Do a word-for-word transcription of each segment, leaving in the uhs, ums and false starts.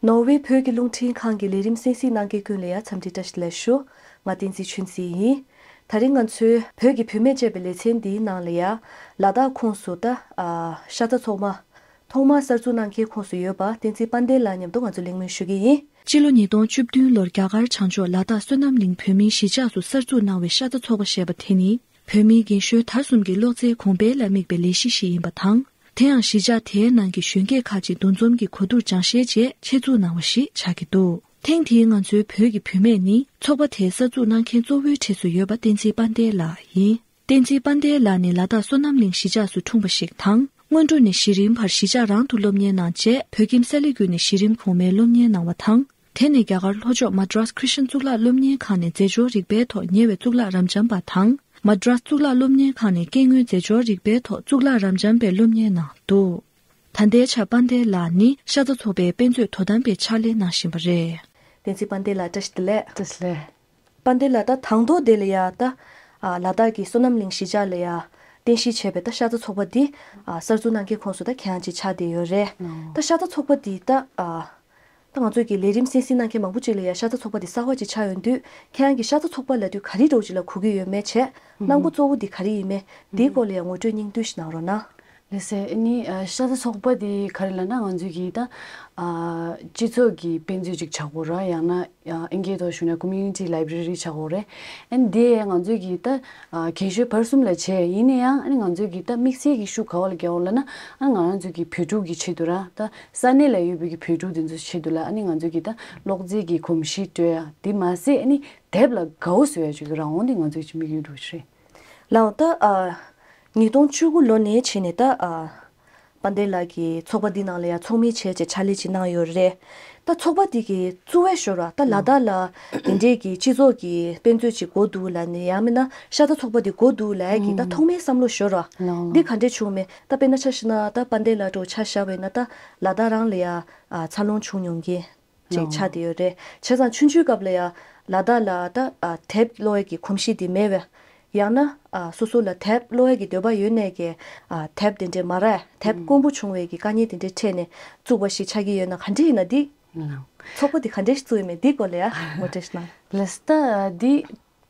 ནོར་ཝེ་བོད་ཀྱི་རླུང་འཕྲིན་ཁང་གི་ལས་རིམ་གསན་གཟིགས་གནང་མཁན་ཀུན་ལ་ཡང་འཚམས་འདྲི་བཀྲ་ཤིས་བདེ་ལེགས་ཞུ། ང་བསྟན་འཛིན་ཆོས་འཛིན་ཡིན། དེ་རིང་ང་ཚོའི་བོད་ཀྱི་བུད་མེད་ཅེས་པའི་ལེ་ཚན་འདིའི་ནང་ལ་ཡང་ལ་དྭགས་ཁོངས་སུ་ད་ཨ་ཤ་ཚ་ཚོགས་པ་ཐོག་མར་གསར་འཛུགས་གནང་མཁན་ཁོངས་སུ་ཡོད་པ་བསྟན་འཛིན་དཔལ་ལྡན་ལགས་མཉམ་དུ་ང་ཚོ་གླེང་མོལ་ཞུ་གི་ཡིན། སྤྱི་ལོ་ཉིས་སྟོང་བཅུ་བདུན་ལོར་རྒྱ་གར་བྱང་ཕྱོགས་ལ་དྭགས་བསོད་ནམས་གླིང་བོད་མིའི་གཞིས་ཆགས་སུ་གསར་འཛུགས་གནང་བའི་ཤ་ཚ་ཚོགས་པ་ཞེས་པ་དེ་ནི། བོད་མིའི་རྒན་གཞོན་དར་གསུམ་གྱི་གློག་རྫས་གོང་འཕེལ་ལ་དམིགས་པའི་ལས་གཞི་ཞིག་ཡིན་པ་དང་། དེ་ཡང་གཞིས་ཆགས་དེའི་ནང་གི་གཞོན་སྐྱེས་ཁག་ཅིག་འདུ་འཛོམས་ཀྱི་གོ་བསྡུར་སྦྱང་བཤད་རྗེས་ཆེད་འཛུགས་གནང་བ་ཞིག་ཆགས་ཀྱི་འདུག་ཐེངས་འདིའི་ང་ཚོའི་བོད་ཀྱི་བུད་མེད་ནི་ཚོགས་པ་དེའི་གསར་འཛུགས་གནང་མཁན་གཙོ་བོའི་གྲས་སུ་ཡོད་པ་བསྟན་འཛིན་དཔལ་ལྡན་ལགས་ཡིན། བསྟན་འཛིན་དཔལ་ལྡན་ལགས་ནི་ལ་དྭགས་བསོད་ནམས་གླིང་གཞིས་ཆགས་སུ་འཁྲུངས་པ་ཞིག་དང་། སྔོན་འགྲོ་ནས་གཞི་རིམ་བར་གཞིས་ཆགས་རང་དུ་སློབ་གཉེར་གནང་རྗེས་བོད་ཁྱིམ་སཱ་ལི་ཀུན་ནས་གཞི་རིམ་གོང་མའི་སློབ་གཉེར་གནང་བ་དང་། དེ་ནས་རྒྱ་གར་ལྷོ་ཕྱོགས་མ་ཏྲ་སི་ཁྲི་ཤན་གཙུག་ལག་སློབ་གཉེར་ཁང་ནས་རྫས་སྦྱོར་རིག་པའི་ཐོག་ཉེ་བའི་གཙུག་ལག་རབ་འབྱམས་པ་དང་། མ་ཏྲ་སི་གཙུག་ལག་སློབ་གཉེར་ཁང་ནས་སྐྱེ་དངོས་རྫས་སྦྱོར་རིག་པའི་ཐོག་གཙུག་ལག་རབ་འབྱམས་པའི་སློབ་གཉེར་གནང་འདུག་ད་ལྟའི་ཆར་དཔལ་ལྡན་ལགས་ནི་ཤ་ཚ་ཚོགས་པའི་དཔེ་མཛོད་དོ་དམ་པའི་ཕྱག་ལས་གནང་བཞིན་པ་རེད། བསྟན་འཛིན་དཔལ་ལྡན་ལགས་བཀྲ་ཤིས་བདེ་ལེགས། བཀྲ་ཤིས་བདེ་ལེགས། དཔལ་ལྡན་ལགས། ད་དང་ཐོག་དེ་ལ་ཡ་ད་ཨ་ལ་དྭགས་ཀྱི་བསོད་ནམས་གླིང་གཞིས་ཆགས་ལ་ཡ་རྟེན་གཞི་བྱས་པའི་ད་ཤ་ཚ་ཚོགས་པ་འདི་ཨ་གསར་འཛུགས་གནང་མཁན་ཁོངས་སུ་ད་ཁྱེད་རང་ཅིག་ཆགས་བསྡད་ཡོད་རེད། ཨོ། ད་ཤ་ཚ་ཚོགས་པ་འདི་ད་ཨ་ད་ང་ཚོས་ཀྱི་ལས་རིམ་གསན་གཟིགས་གནང་མཁན་མང་པོ་ཅིག་ལ་ཡ་ཤ་ཚ་ཚོགས་པ་འདི་གསར་བ་ཅིག་ཆགས་ཡོང་དུས་ཁྱེད་རང་གིས་ཤ་ཚ་ཚོགས་པ་ལབ་དུས་ག་རེ་འདྲ་བོ་ཅིག་ལ་གོ་གི་ཡོད་མེད་བྱས། ཨུ་ཧུ། གནང་སྒོ་གཙོ་བོ་འདི་ག་རེ་ཡིན་མེད་འདིའི་སྐོར་ལ་ཡ་ངོ་སྤྲོད་སྙིང་བསྡུས་ཤིག་གནང་རོགས་གནང་། ལགས་སེ། ཨ་ནི་ཨ་ཤ་ཚ་ཚོགས་པ་དེ་ག་རེ་ལབ་ན་ང་ཚོའི་གི་ད་ཨ་སྤྱི་ཚོགས་ཀྱི་དཔེ་མཛོད་ཅིག་བྱ་དགོས་ར། ཡང་ན་ཨ་ཨིན་སྐད་ཐོག་ཞུས་ན་community library་བྱ་དགོས་རེད། ཨ་ནི་དེ་ང་ཚོའི་གི་ད་ཨ་རྒན་གཞོན་བར་གསུམ་ལ་བྱས། ཡིན་ན་ཡང་ཨ་ནི་ང་ཚོའི་གི་ད་དམིགས་བསལ་གྱི་ཤུགས་ག་བ་ལ་རྒྱག་དགོས་ལབ་ན། ཨ་ང་རང་ཚོའི་གི་བོད་ཕྲུག་གི་ཆེད་དུ་ར། ད་ས་གནས་ལ་ཡོད་པའི་གི་བོད་ཕྲུག་དེ་ཚོའི་ཆེད་དུ་ལ་ཨ་ནི་ང་ཚོའི་གི་ད་གློག་རྫས་ཀྱི་གོམས་གཤིས་སྤྲོད་ཡ་དེ་མ་ཟད། ཨ་ནི་དེབ་ལ་དགའ་བོ་བཟོ་ཡ་ཅིག་གི་རང་དབང་དེ་ང་ཚོའི་གི་དམིགས་ཡུལ་འདྲ་བོ་ཞིག་རེད། ལགས་འོང་། ད་ཨ་ཉིས་སྟོང་བཅུ་དགུ་ལོ་ནས་བྱས་ནས་ད་ཨ་དཔལ་ལྡན་ལགས་ཀྱིས་ཚོགས་པ་འདི་ནང་ལ་ཡང་ཚོགས་མི་བྱས་བྱས་ཕྱག་ལས་ཅིག་གནང་ཡོད་རེད། ད་ཚོགས་པ་འདི་གི་བཙུགས་པའི་ཞོར་ར་ད་ལ་དྭགས་ལ་འདི་འདྲས་ཀྱི་སྤྱི་ཚོགས་ཀྱི་དཔེ་མཛོད་ཅིག་དགོས་འདུག་ལབ་ནས། ཡང་མིན་ན་ཤ་ཚ་ཚོགས་པ་འདི་དགོས་འདུག་ལབ་ཡ་གི་ད་ཐོག་མའི་བསམ་བློ་ཞོར་ར་འདི་ག་འདྲས་བྱུང་མེད། ད་དཔེར་ན་ཆ་བཞག་ན་ད་དཔལ་ལྡན་ལགས་འདྲ་བོ་ཆ་བཞག་པ་ཡིན་ན་ད་ལ་དྭགས་རང་ལ་ཡ་ཨ་འཚར་ལོངས་བྱུང་མྱོང་མཁན་ཅིག་ཆགས་བསྡད་ཡོད་རེད། བྱས་ཙང་ཆུང་ཆུང་སྐབས་ལ་ཡ་ལ་དྭགས་ལ་ད་ཨ་དེབ་ཀློག་ཡས་ཀྱི་གོམས་གཤིས་དེ་མེད་པས། ཡང་ན་ཨ་སོ་སོ་ལ་དེབ་ཀློག་ཡས་ཀྱི་འདོད་པ་ཡོད་ནས་ཀྱི་ཨ་དེབ་དེ་འདྲས་མ་རག་དེབ་དཀོན་པོ་བྱུང་བའི་གི་དཀའ་ངལ་དེ་འདྲས་འཕྲད་ནས་བཙུགས་པ་ཞིག་ཆགས་ཀྱི་ཡོད་ན་ག་འདྲས་ཡིན་ན་འདི་ཚོགས་པ་འདི་ག་འདྲས་ཞིག་བཙུགས་ཡོད་མེད་འདི་སྐོར་ལ་ཡ་ངོ་སྤྲོད་ཞིག་གནང་། ལགས་སོ། ད་འདི་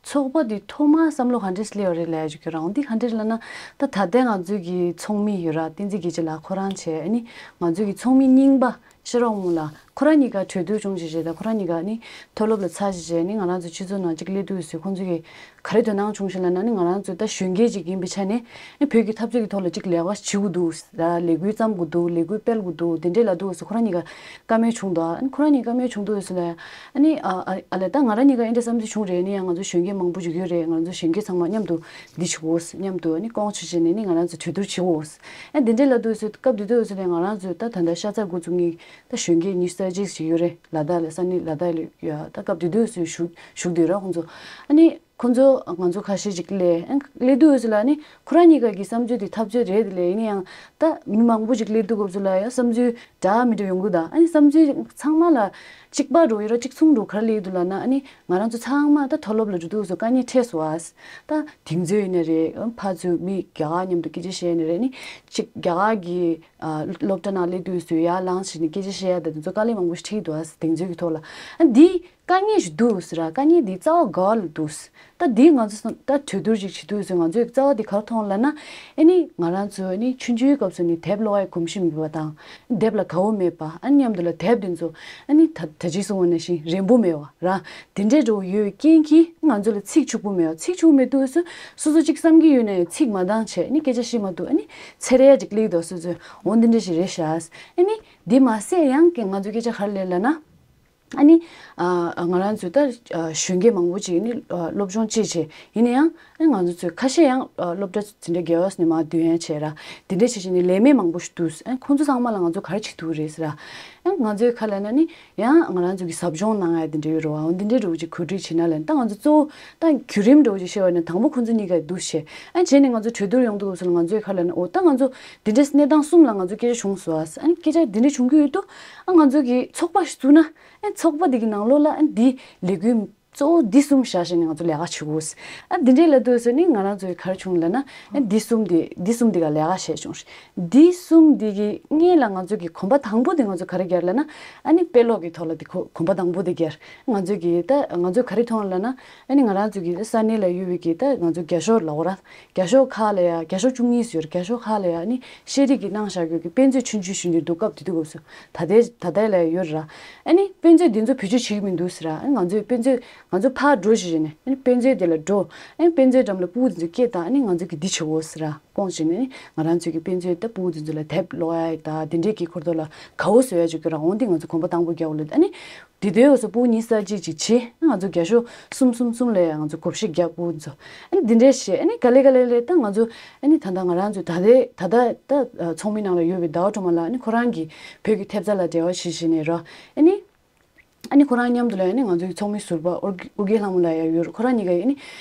ཚོགས་པ་འདི་ཐོག་མར་བསམ་བློ་ག་འདྲས་སླེབས་ཡོད་རེད་ལབ་ཡ་ཅིག་གི་རང་འདི་ག་འདྲས་ལབ་ན། ད་ད་ལྟའི་ང་ཚོའི་གི་ཚོགས་མི་ཡོད་ར། བསྟན་འཛིན་དགེ་བྱེད་ལགས་ཁོ་རང་བྱས། ཨ་ནི་ང་ཚོའི་གི་ཚོགས་མི་རྙིང་པ་ཤེས་རབ་དབང་མོ་ལགས་ཁོ་རང་གཉིས་ཀ་གྲོས་བསྡུར་བྱུང་བྱས་བྱས། ད་ཁོ་རང་གཉིས་ཀ་ཨ་ནི་མཐོ་སློབ་ལ་ཚར་བྱས་བྱས། ཨ་ནི་ང་རང་ཚོ་སྤྱི་ཚོགས་ནང་གཅིག་སླེབས་དུས་སུ་ཁོང་ཚོ་གི་ག་རེ་དོ་སྣང་བྱུང་ཞེས་ལབ་ན། ཨ་ནི་ང་རང་ཚོ་ད་གཞོན་སྐྱེས་ཅིག་ཡིན་པའི་ཆ་ནས་ཨ་ནི་བོད་ཀྱི་འཐབ་རྩོད་ཀྱི་ཐོག་ལ་ཅིག་ལས་ཀ་བྱེད་དགོས་འདུག་ལ་ལས་འགུལ་བརྩམ་དགོས་འདུག་ལས་འགུལ་སྤེལ་དགོས་འདུག་དེ་འདྲས་ལབ་དུས་སུ་ཁོ་རང་གཉིས་ཀ་བཀའ་མོལ་བྱུང་འདུག་ཨ་ནི་ཁོ་རང་གཉིས་ཀ་བཀའ་མོལ་བྱུང་དུས་སུ་ལ་ཨ་ནི་ཨ་ཨ་ཨ་ལས་ད་ང་རང་གཉིས་ཀ་འདི་འདྲ་བསམ་ཚུལ་བྱུང་རེད། ཨ་ནི་ཡང་ང་ཚོ་གཞོན་སྐྱེས་མང་པོ་ཅིག་ཡོད་རེད། ང་ཚོ་གཞོན་སྐྱེས་ཚང་མ་མཉམ་དུ་འདི་བྱེད་དགོས། མཉམ་དུ་ཨ་ནི་ཀོང་ཆུ་བྱས་ནས་ཨ་ནི་ང་རང་ཚོ་གྲོས་བསྡུར་བྱེད་དགོས། ཨ་འདི་འདྲས་ལབ་དུས་སུ་སྐབས་དེ་དུས་སུ་ལ་ང་རང་ཚོ་ད་ད་ལྟ་ཤ་ཚ་འགོ་བཙུགས་མཁན་ད་གཞོན་སྐྱེས་ཉི་ཤུ་རྩ་གཅིག་ཅིག་ཡོད་རེད། ལ་དྭགས་ལ་ས་གནས་ལ་དྭགས་ལ་ཡ་ད་སྐབས་དེ་དུས་སུ་བཞུགས་བཞུགས་བསྡད་ར་ཁོང་ཚོ། ཨ་ནི་ཁོང་ཚོ་ང་ཚོ་ཁ་ཤས་ཅིག་སླེབས། ཨ་སླེབས་དུས་སུ་ལ་ནི་ཁོ་རང་གཉིས་ཀ་གི་བསམ་ཚུལ་དེ་འཐབ་རྩོད་རེད་དེ་ལས། ཡིན་ན་ཡང་ད་མི་མང་པོ་ཅིག་སླེབས་དུས་སྐབས་སུ་ལ་ཡང་བསམ་ཚུལ་འདྲ་མི་འདྲ་ཡོང་གི་འདུག་ཨ་ནི་བསམ་ཚུལ་ཚང་མ་ལ་གཅིག་པ་འདྲ་ཡོད་ར། གཅིག་མཚུངས་འདྲ་ག་རེ་སླེབས་འདུག་ལབ་ན། ཨ་ནི་ང་རང་ཚོ་ཚང་མ་ད་མཐོ་སློབ་ལ་འགྲོ་དུས་སུ་དཀའ་ངལ་འཕྲད་སོང་ཨ། ད་དེང་ཚོད་ཡིན་ན་རེད། ཕར་ཚུར་མི་རྒྱ་གར་མཉམ་དུ་སྐད་ཆ་བཤད་ཡིན་ན་རེད། ཨ་ནི་གཅིག་རྒྱ་གར་གི་ཨ་སློབ་གྲྭ་ནང་སླེབས་དུས་སུ་ཡར་ལངས་བྱས་ནས་སྐད་ཆ་བཤད་ཡ་ད་དེ་ཚོ་དཀའ་ལས་མང་པོ་ཞིག་འཕྲད་ཀྱི་འདུག་ཨ། དེང་ཚོད་ཀྱི་ཐོག་ལ་ཨ་འདི། དཀའ་ངལ་ཞིག་འདུག་ཟེར་ར། དཀའ་ངལ་འདི་རྩ་བ་ག་བ་ལ་འདུག་ད་འདི་ང་ཚོ་ད་གྲོས་བསྡུར་ཅིག་བྱེད་དུས་སུ་ང་ཚོའི་རྩ་བ་འདི་ག་རེ་མཐོང་ལབ་ན། ཨ་ནི་ང་རང་ཚོ་ཨ་ནི་ཆུང་ཆུང་སྐབས་སུ་ནི་དེབ་ཀློག་ཡའི་གོམས་གཤིས་མེད་པ་དང་། དེབ་ལ་དགའ་བོ་མེད་པ། ཨ་ནི་མཉམ་དུ་ལ་དེབ་འདི་ཚོ་ཨ་ནི་ད་ད་ཅི་གསུངས་པ་ནང་བཞིན་རན་པོ་མེད་པ་ར། དེ་འདྲའི་འགྲོ་ཡོད་རྐྱེན་གྱིས་ང་ཚོ་ལ་ཚིག་ཕྱུག་པོ་མེད་པ། ཚིག་ཕྱུག་མེད་དུས་སུ་སོ་སོ་གཅིག་བསམ་གྱི་ཡོད་ན་ཡང་ཚིག་མ་འདང་བྱས། ཨ་ནི་སྐད་ཆ་བཤད་མ་ཐུབ། ཨ་ནི་ཚེ་རེ་ཡ་ཅིག་སླེབས་འདུག་སོ་སོ་འོ་འདི་འདྲ་ཞིག་རེད་ཤག་ཨ་ནི་འདི་མ་ཟད་ཡང་གི་ང་ཚོའི་སྐད་ཆ་ག་རེ་སླེབས་ལབ་ན། ཨ་ནི་ཨ་ང་རང་ཚོ་ད་ཨ་གཞོན་སྐྱེས་མང་པོ་ཅིག་ནི་ཨ་སློབ་སྦྱོང་ཅིག་བྱས། ཡིན་ན་ཡང་ཨ་ང་ཚོ་ཚོས་ཁ་ཤས་ཡང་ཨ་སློབ་གྲྭ་དེ་འདྲ་རྒྱལ་བ་ནས་མར་བསྡུ་ཡ་བྱས་ར། དེ་འདྲ་བྱས་བྱས་ནས་ལས་མེད་མང་པོ་ཞིག་འདུག་ཨ་ཁོང་ཚོ་ཚང་མ་ལ་ང་ཚོ་ག་རེ་བྱེད་ཐུབ་རེད་ཟེར་ར། ཨ་ང་ཚོའི་ཁ་ལ་ན་ནི་ཡང་ང་རང་ཚོ་གི་ཟབ་སྦྱོང་གནང་ཡ་དེ་འདྲ་ཡོད་རེད་བ། འོ་འདི་འདྲའི་འདྲ་བོ་ཅིག་གོ་སྒྲིག་བྱེད་ན་ལན། ད་ང་ཚོ་གཙོ་བོ་ད་བརྒྱུད་རིམ་འདྲ་བོ་ཅིག་བཤད་པ་ནི་དང་པོ་ཁོང་ཚོ་གཉིས་ཀ་འདུག་བྱས། ཨ་བྱས་ནས་ང་ཚོ་གྲོས་བསྡུར་ཡོང་དུས་སྐབས་སུ་ང་ཚོའི་ཁ་ལ་ན་འོ་ད་ང་ཚོ་འདི་འདྲའི་གནས་སྟངས་གསུམ་ལ་ང་ཚོ་སྐད་ཆ་བྱུང་སོང་ཨ། ཨ་ནི་སྐད་ཆ་འདི་འདྲ་བྱུང་གི་ཡོད་དུས་ཨ་ང་ཚོ་གི་ཚོགས་པ་ཞིག་བཙུགས་ན། ཨ་ཚོགས་པ་འདི་གི་ནང་ལོགས་ལ་ཨ་འདི་ལས་འགུལ་ གཙོ་བོ་འདི་གསུམ་བཞག་བྱས་ནས་ང་ཚོ་ལས་ཀ་བྱེད་དགོས། ཨ་འདི་འདྲའི་ལབ་དུས་ཙ་ནི་ང་རང་ཚོའི་ག་རེ་བྱུང་ལབ་ན། ཨ་འདི་གསུམ་དེ་འདི་གསུམ་དེ་ག་ལས་ཀ་བྱས་བྱུང་། འདི་གསུམ་དེ་གི་སྔོན་ལ་ང་ཚོ་གི་གོམ་པ་དང་པོ་དེ་ང་ཚོ་ག་རེ་བརྒྱབ་ལབ་ན། ཨ་ནི་དཔེ་ཀློག་གི་ཐོག་ལ་དེ་གོ་གོམ་པ་དང་པོ་དེ་བརྒྱབ། ང་ཚོ་གི་ད་ང་ཚོ་ག་རེ་མཐོང་ལབ་ན། ཨ་ནི་ང་རང་ཚོ་གི་ས་གནས་ལ་ཡོད་པའི་གི་ད་ང་ཚོ་རྒྱ་ཤོག་ལབ་དགོས་ར། རྒྱ་ཤོག་ཁག་ལ་ཡ་རྒྱ་ཤོག་བཅུ་གཉིས་ཡོད་ར། རྒྱ་ཤོག་ཁག་ལ་ཡ་ཨ་ནི་ཤེས་རིག་གི་གནང་བཞག་ཡོད་གི་དཔེ་མཛོད་ཆུང་ཆུང་ཞིག་འདུག་སྐབས་དེ་དུས་སྐབས་སུ་ད་ལྟའི་ད་ལྟའི་ལ་ཡ་ཡོད་ར། ཨ་ནི་དཔེ་མཛོད་འདི་ཚོ་བེད་སྤྱོད་བྱེད་ཀྱི་མི་འདུག་ཟེར་ར། ཨ་ནི་ང་ཚོས་དཔེ་མཛོད་ང་ཚོ་ཕར་འགྲོ་ཞེས་བྱས་ནས། ཨ་ནི་དཔེ་མཛོད་དེ་ལ་འགྲོ། ཨ་ནི་དཔེ་མཛོད་འགྲམ་ལ་སྤུ་གུ་དེ་ཚོ་སྐད་བཏང་། ཨ་ནི་ང་ཚོ་གི་འདི་བྱེད་དགོས་ཟེར་ར། སྐོང་བྱས་ནས་ང་རང་ཚོའི་གི་དཔེ་མཛོད་ད་སྤུ་གུ་དེ་ཚོ་ལ་དེབ་ཀློག་ཡ་ད་དེ་འདྲས་ཀྱི་ཁོར་ཐོག་ལ་གའུ་བཟོ་ཡ་ཅིག་གི་རང་དབང་དེ་ང་ཚོ་གོམ་པ་དང་པོ་རྒྱག་དགོས་ལབ། ཨ་ནི་དེ་དུས་འོ་ས་སྤུ་གུ་ཉི་ཤུ་རྩ་གཅིག་ཅིག་བྱས། ང་ཚོ་རྒྱ་ཤོག་གསུམ་གསུམ་གསུམ་ལ་ཡ་ང་ཚོ་བགོ་བཤའ་རྒྱག་སྤུ་གུ་ཚོ། ཨ་ནི་དེ་འདྲས་བྱས། ཨ་ནི་ག་ལེ་ག་ལེ་ལེ་ད་ང་ཚོ་ཨ་ནི་ད་ལྟ་ང་རང་ཚོ་ད་ལྟའི་ད་ལྟ་ད་ཚོགས་མི་ནང་ལ་ཡོད་པའི་ཟླ་བ་སྒྲོལ་མ་ལགས། ཨ་ནི་ཁོ་རང་གི་བོད་ཀྱི་ཐེབས་རྩ་ལ་འབྲེལ་བ་བྱེད་བྱས་ནས་ར། ཨ་ནི་ཨ་ནི་ཁོ་རང་མཉམ་དུ་ལ་ཨ་ནི་ང་ཚོའི་ཚོགས་མི་ཟུར་པ་ཨོ་ཨོ་རྒྱན་ལྷ་མོ་ལགས་ཡ་ཡོད་ར། ཁོ་རང་གཉིས་ཀ་ཨ་ནི་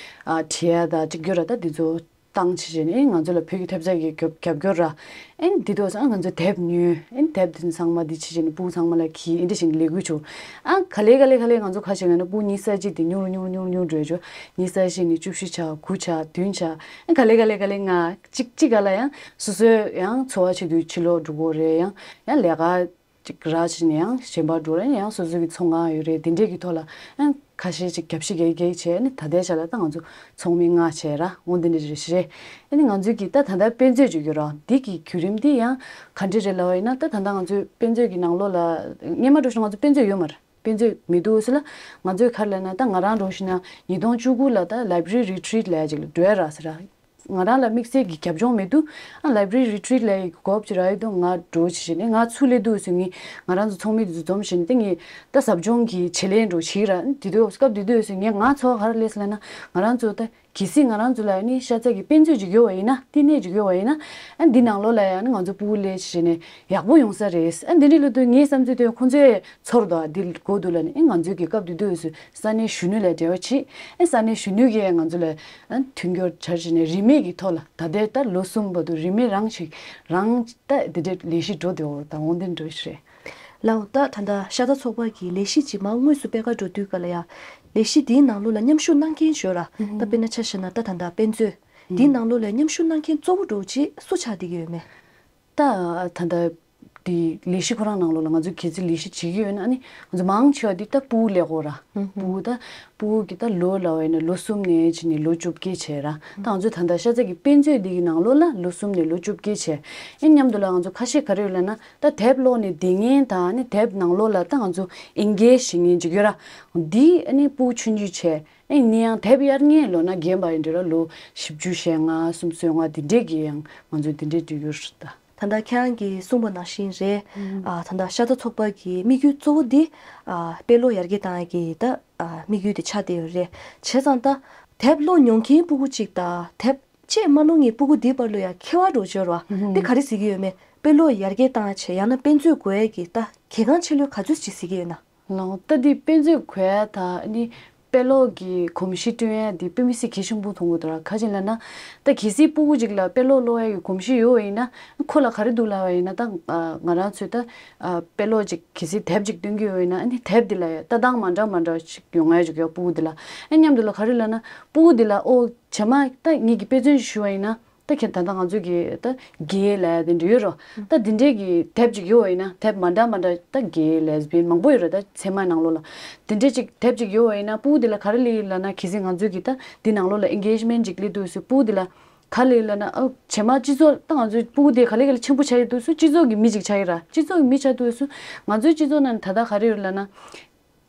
ཨ་བྲིས་ཡ་ད་ཅིག་ཡོད་ར། ད་དེ་ཚོ་བཏང་བྱས་བྱས་ནས་ང་ཚོ་ལ་བོད་ཀྱི་ཐེབས་རྩ་གི་རྒྱབ་རྒྱབ་སྐྱོར་ར། ཨེན་འདི་དོ་སང་ང་ཚོ་དེབ་ཉོས། ཨེན་དེབ་འདི་ཚང་མ་འདི་བྱས་བྱས་ནས་སྤུ་གུ་ཚང་མ་ལ་གྱིས་ཨེན་འདི་བྱས་ནས་ལས་འགུལ་བྱུང་། ཨ་ག་ལེ་ག་ལེ་ག་ལེ་ང་ཚོ་ཁ་ཤས་ང་ནི་སྤུ་གུ་ཉི་ཤུ་རྩ་གཅིག་དེ་ཉུང་རུ་ཉུང་རུ་ཉུང་རུ་ཉུང་རུ་འགྲོ་བྱུང་། ཉི་ཤུ་རྩ་བཞི་ནས་བཅུ་བཞི་ཆགས། དགུ་ཆགས། བདུན་ཆགས། ཨ་ག་ལེ་ག་ལེ་ག་ལེ་ང་གཅིག་གཅིག་ག་ལ་ཡང་སོ་སོའི་ཡང་འཚོ་བ་བྱེད་དུས་ཕྱི་ལོགས་འགྲོ་དགོས་རེད། ཡང་ཡང་ལས་ཀ་ཅིག་ར་བྱས་ནས་ཡང་གཞན་པ་འགྲོ་རེད། ཡང་སོ་སོ་གི་ཚོང་ཁང་ཡོད་རེད། དེ་འདྲས་ཀྱི་ཐོག་ལ་ཨ་ཁ་ཤས་ཅིག་རྒྱབ་བཤིག་རྒྱག་རྒྱག་བྱས་ནས་ད་ལྟའི་ཆ་ལ་ད་ང་ཚོ་ཚོགས་མི་ལྔ་བྱས་ར། འོ་འདི་འདྲ་རེ་ཞིག་རེད། ཨ་ནི་ང་ཚོའི་གི་ད་ད་ལྟ་དཔེ་མཛོད་ཅིག་ཡོད་ར། འདི་གི་བརྒྱུད་རིམ་འདི་ཡང་ག་འདྲ་རེད་ལབ་པ་ཡིན་ན། ད་ད་ལྟ་ང་ཚོའི་དཔེ་མཛོད་ཀྱི་ནང་ལོགས་ལ་སྔོན་མ་འགྲོ་བཞིན་ང་ཚོ་དཔེ་མཛོད་ཡོད་མ་རེད། དཔེ་མཛོད་མི་འདུག་ཟེར་ལ། ང་ཚོའི་ག་རེ་ལབ་ན་ད་ང་རང་འགྲོ་བཞིན་ན་ཉིས་སྟོང་བཅུ་དགུ་ལ་ད་Library Retreat་ལབ་ཡ་ཅིག་ལ་འགྲོ་ཡ་ར་ཟེར་ར། ང་རང་ལ་དམིགས་བསལ་གྱི་རྒྱབ་ལྗོངས་མི་འདུག་ཨ་Library Retreat་ལབ་ཡ་གི་སྐོར་ཅིག་རག་ཡོད་དུས་ང་འགྲོ་བྱས་བྱས་ནས་ང་ཚུར་སླེབས་དུས་སུ་ངས་ང་རང་ཚོ་ཚོགས་མི་དེ་ཚོ་འཛོམས་བྱས་ནས་ད་ངས་ད་ཟབ་སྦྱོང་གི་བྱེད་ལས་འགྲོ་བྱེད་ཀྱི་ར། དེ་དུས་སྐབས་དེ་དུས་སུ་ངས་ང་ཚོ་ག་རེ་ལབ་ཟེར་ལབ་ན། ང་རང་ཚོ་ད་གལ་སྲིད་ང་རང་ཚོ་ལ་ནི་ཤ་ཚ་གི་དཔེ་མཛོད་ཅིག་ཡོད་པ་ཡིན་ན། བསྟི་གནས་ཅིག་ཡོད་པ་ཡིན་ན། ཨ་འདི་ནང་ལོགས་ལ་ཡང་ནི་ང་ཚོ་སྤུ་གུ་སླེབས་བྱས་ནས་ཡག་པོ་ཡོང་ས་རེད། ཨ་འདི་འདྲ་ལབ་དུས་ངའི་བསམ་ཚུལ་དེ་ཁོང་ཚོས་ཚོར་འདུག་ཨ་འདི་གོ་འདུག་ལབ་ནས། ཨེ་ང་ཚོའི་གི་སྐབས་དེ་དུས་སུ་ས་གནས་གཞོན་ནུ་ལ་འབྲེལ་བ་བྱེད། ཨེ་ས་གནས་གཞོན་ནུ་གིས་ང་ཚོ་ལ་ཨ་མཐུན་འགྱུར་བྱས་བྱས་ནས་རིན་མེད་ཀྱི་ཐོག་ལ་ད་ལྟའི་ད་ལོ་གསུམ་བར་དུ་རིན་མེད་རང་ཞིག་རང་ད་འདི་འདྲའི་ལས་གཞི་འགྲོ་བསྡད་ཡོད་རེད། ད་འོང་དེ་འགྲོ་ཞིག་རེད། ལའོ། ད་ད་ལྟ་ཤ་སྟག་ཚོགས་པ་གི་ལས་གཞི་ཇི་མ་དངོས་སུ་སྤེལ་ག་འགྲོ་དུས་ག་ལ་ཡ། ལས་གཞི་དེའི་ནང་ལོགས་ལ་མཉམ་ཞུགས་གནང་མཁན་ཞོར་ར། ད་དཔེར་ན་ཆ་བཞག་ན་ད་ད་ལྟ་དཔེ་མཛོད་དེའི་ནང་ལོགས་ལ་མཉམ་ཞུགས་གནང་མཁན་གཙོ་བོ་འགྲོ་ཅིག་སུ་ཆགས་བསྡད་ཀྱི་ཡོད་མེད། ད་ད་ལྟ་དེ་ལས་གཞི་ཁོ་རང་ནང་ལོགས་ལ་ང་ཚོ་གལ་སྲིད་ལས་གཞི་བྱེད་ཀྱི་ཡོད་ན་ནི། ང་ཚོ་མང་ཆེ་བ་འདི་ད་སྤུ་གུ་ལས་ཁོ་ར། སྤུ་གུ་ད་སྤུ་གུ་གི་ད་ལོ་ལ་བ་ཡིན་ན་ལོ་གསུམ་ནས་བྱས་ནས་ལོ་བཅོ་བརྒྱད་བྱས་ར། ད་ང་ཚོ་ད་ལྟ་ཤ་ཚ་གི་དཔེ་མཛོད་འདི་གི་ནང་ལོགས་ལ་ལོ་གསུམ་ནས་ལོ་བཅོ་བརྒྱད་བྱས། ཨེ་མཉམ་དུ་ལ་ང་ཚོ་ཁ་ཤས་ག་རེ་ཡོད་ལབ་ན། ད་དེབ་ཀློག་ནས་བསྡད་མཁན་དང་ནི་དེབ་ནང་ལོགས་ལ་ད་ང་ཚོ་ཨེན་གེ་ཇི་བྱེད་མཁན་ཅིག་ཡོད་ར། འདི་ཨ་ནི་སྤུ་གུ་ཆུང་ཆུང་བྱས། ཨེ་ནི་ཡང་དེབ་གཡར་མཁན་ལོ་ན་རྒན་པ་ཡིན་འདྲ་ར། ལོ་བཞི་བཅུ་ཞེ་ལྔ་སུམ་ཅུ་སོ་ལྔ་འདི་འདྲས་ཀྱི་ཡང་ང་ཚོ་འདི་འདྲས་འགྲོ་གི་ཡོད་རེད་ད། ད་ལྟ་ཁྱེད་རང་གིས་གསུངས་པ་ནང་བཞིན་རེད། ཨ་ད་ལྟ་ཤ་སྟག་ཚོགས་པ་གི་དམིགས་ཡུལ་གཙོ་བོ་འདི་ཨ་དཔེ་ཀློག་ཡར་རྒྱས་བཏང་ཡ་གི་ད་ཨ་དམིགས་ཡུལ་དེ་ཆགས་བསྡད་ཡོད་རེད། བྱས་ཙང་ད་དེབ་ཀློག་མྱོང་མཁན་སྤུ་གུ་གཅིག་དང་དེབ་ཅེས་མ་ཀློག་མཁན་སྤུ་གུ་འདིའི་བར་ལ་ཡང་ཁྱད་པར་འགྲོ་སྦྱོར་བ་འདི་ག་རེ་གཟིགས་ཀྱི་ཡོད་མེད། དཔེ་ཀློག་ཡར་རྒྱས་བཏང་ཡ་ཆེད་ཡང་ན་དཔེ་མཛོད་དགོས་ཡ་གི་ད་གལ་འགངས་ཆེ་ལོས་ག་ཚོད་ཅིག་གཟིགས་ཀྱི་ཡོད་ན། ལའོ། ད་འདི་དཔེ་མཛོད་དགོས་ཡ་ད་ནི་དཔེ་ཀློག་གི་གོམས་གཤིས་བསྐྲུན་ཡ་འདི་དཔེ་མི་སྲིད་གལ་ཆེན་པོ་མཐོང་གི་འདུག་ར། ག་ཅི་ལབ་ན། ད་གལ་སྲིད་སྤུ་གུ་ཅིག་ལ་དཔེ་ཀློག་ཀློག་ཡ་གི་གོམས་གཤིས་ཡོད་པ་ཡིན་ན། ཁོ་ལ་ག་རེ་འདུག་ལབ་པ་ཡིན་ན། ད་ང་རང་ཚོས་ད་དཔེ་ཀློག་ཅིག་གལ་སྲིད་དེབ་ཅིག་སྟོན་གྱི་ཡོད་པ་ཡིན་ན། ཨ་ནི་དེབ་འདི་ལ་ཡ་ལྟ་སྟངས་མ་འདྲ་མ་འདྲ་ཞིག་ཡོང་ཡ་ཅིག་ཡོད་སྤུ་གུ་འདི་ལ། ཨ་མཉམ་དུ་ལ་ག་རེ་ལབ་ན། སྤུ་གུ་འདི་ལ་ཨོ་རྗེས་མ་ད་ངེད་ཀྱིས་དཔེ་མཚོན་ཞུ་བ་ཡིན་ན། ད་ཁྱེད་ད་ལྟ་ང་ཚོས་ཀྱི་ད་གེ་ལབ་ཡ་དེ་འདྲ་ཡོད་རོ། ད་དེ་འདྲས་ཀྱི་དེབ་ཅིག་ཡོད་པ་ཡིན་ན། དེབ་མ་འདྲ་མ་འདྲ་ད་གེ་ལེ་སི་བི་ཡན་མང་པོ་ཡོད་རོ། ད་ཚད་མའི་ནང་ལོགས་ལ་དེ་འདྲས་ཅིག་དེབ་ཅིག་ཡོད་པ་ཡིན་ན། སྤུ་གུ་དེ་ལ་ག་རེ་སླེབས་ཡོད་ལབ་ན། གལ་སྲིད་ང་ཚོས་ཀྱི་ད་འདི་ནང་ལོགས་ལ་ཨེན་གེ་ཇི་མེན་ཊི་ཅིག་སླེབས་དུས་སུ། སྤུ་གུ་དེ་ལ་ག་རེ་སླེབས་ལབ་ན། ཨ་རྗེས་མ་སྤྱི་ཚོགས་ད་ང་ཚོའི་སྤུ་གུ་དེ་ག་ལེ་ག་ལེ་ཆེན་པོ་ཆགས་ཡོང་དུས་སུ་སྤྱི་ཚོགས་ཀྱི་མི་ཅིག་ཆགས་ཡོད་ར། སྤྱི་ཚོགས་ཀྱི་མི་ཆགས་དུས་སུ་ང་ཚོའི་སྤྱི་ཚོགས་ནང་ད་ལྟ་ག་རེ་ཡོད་ལབ་ན།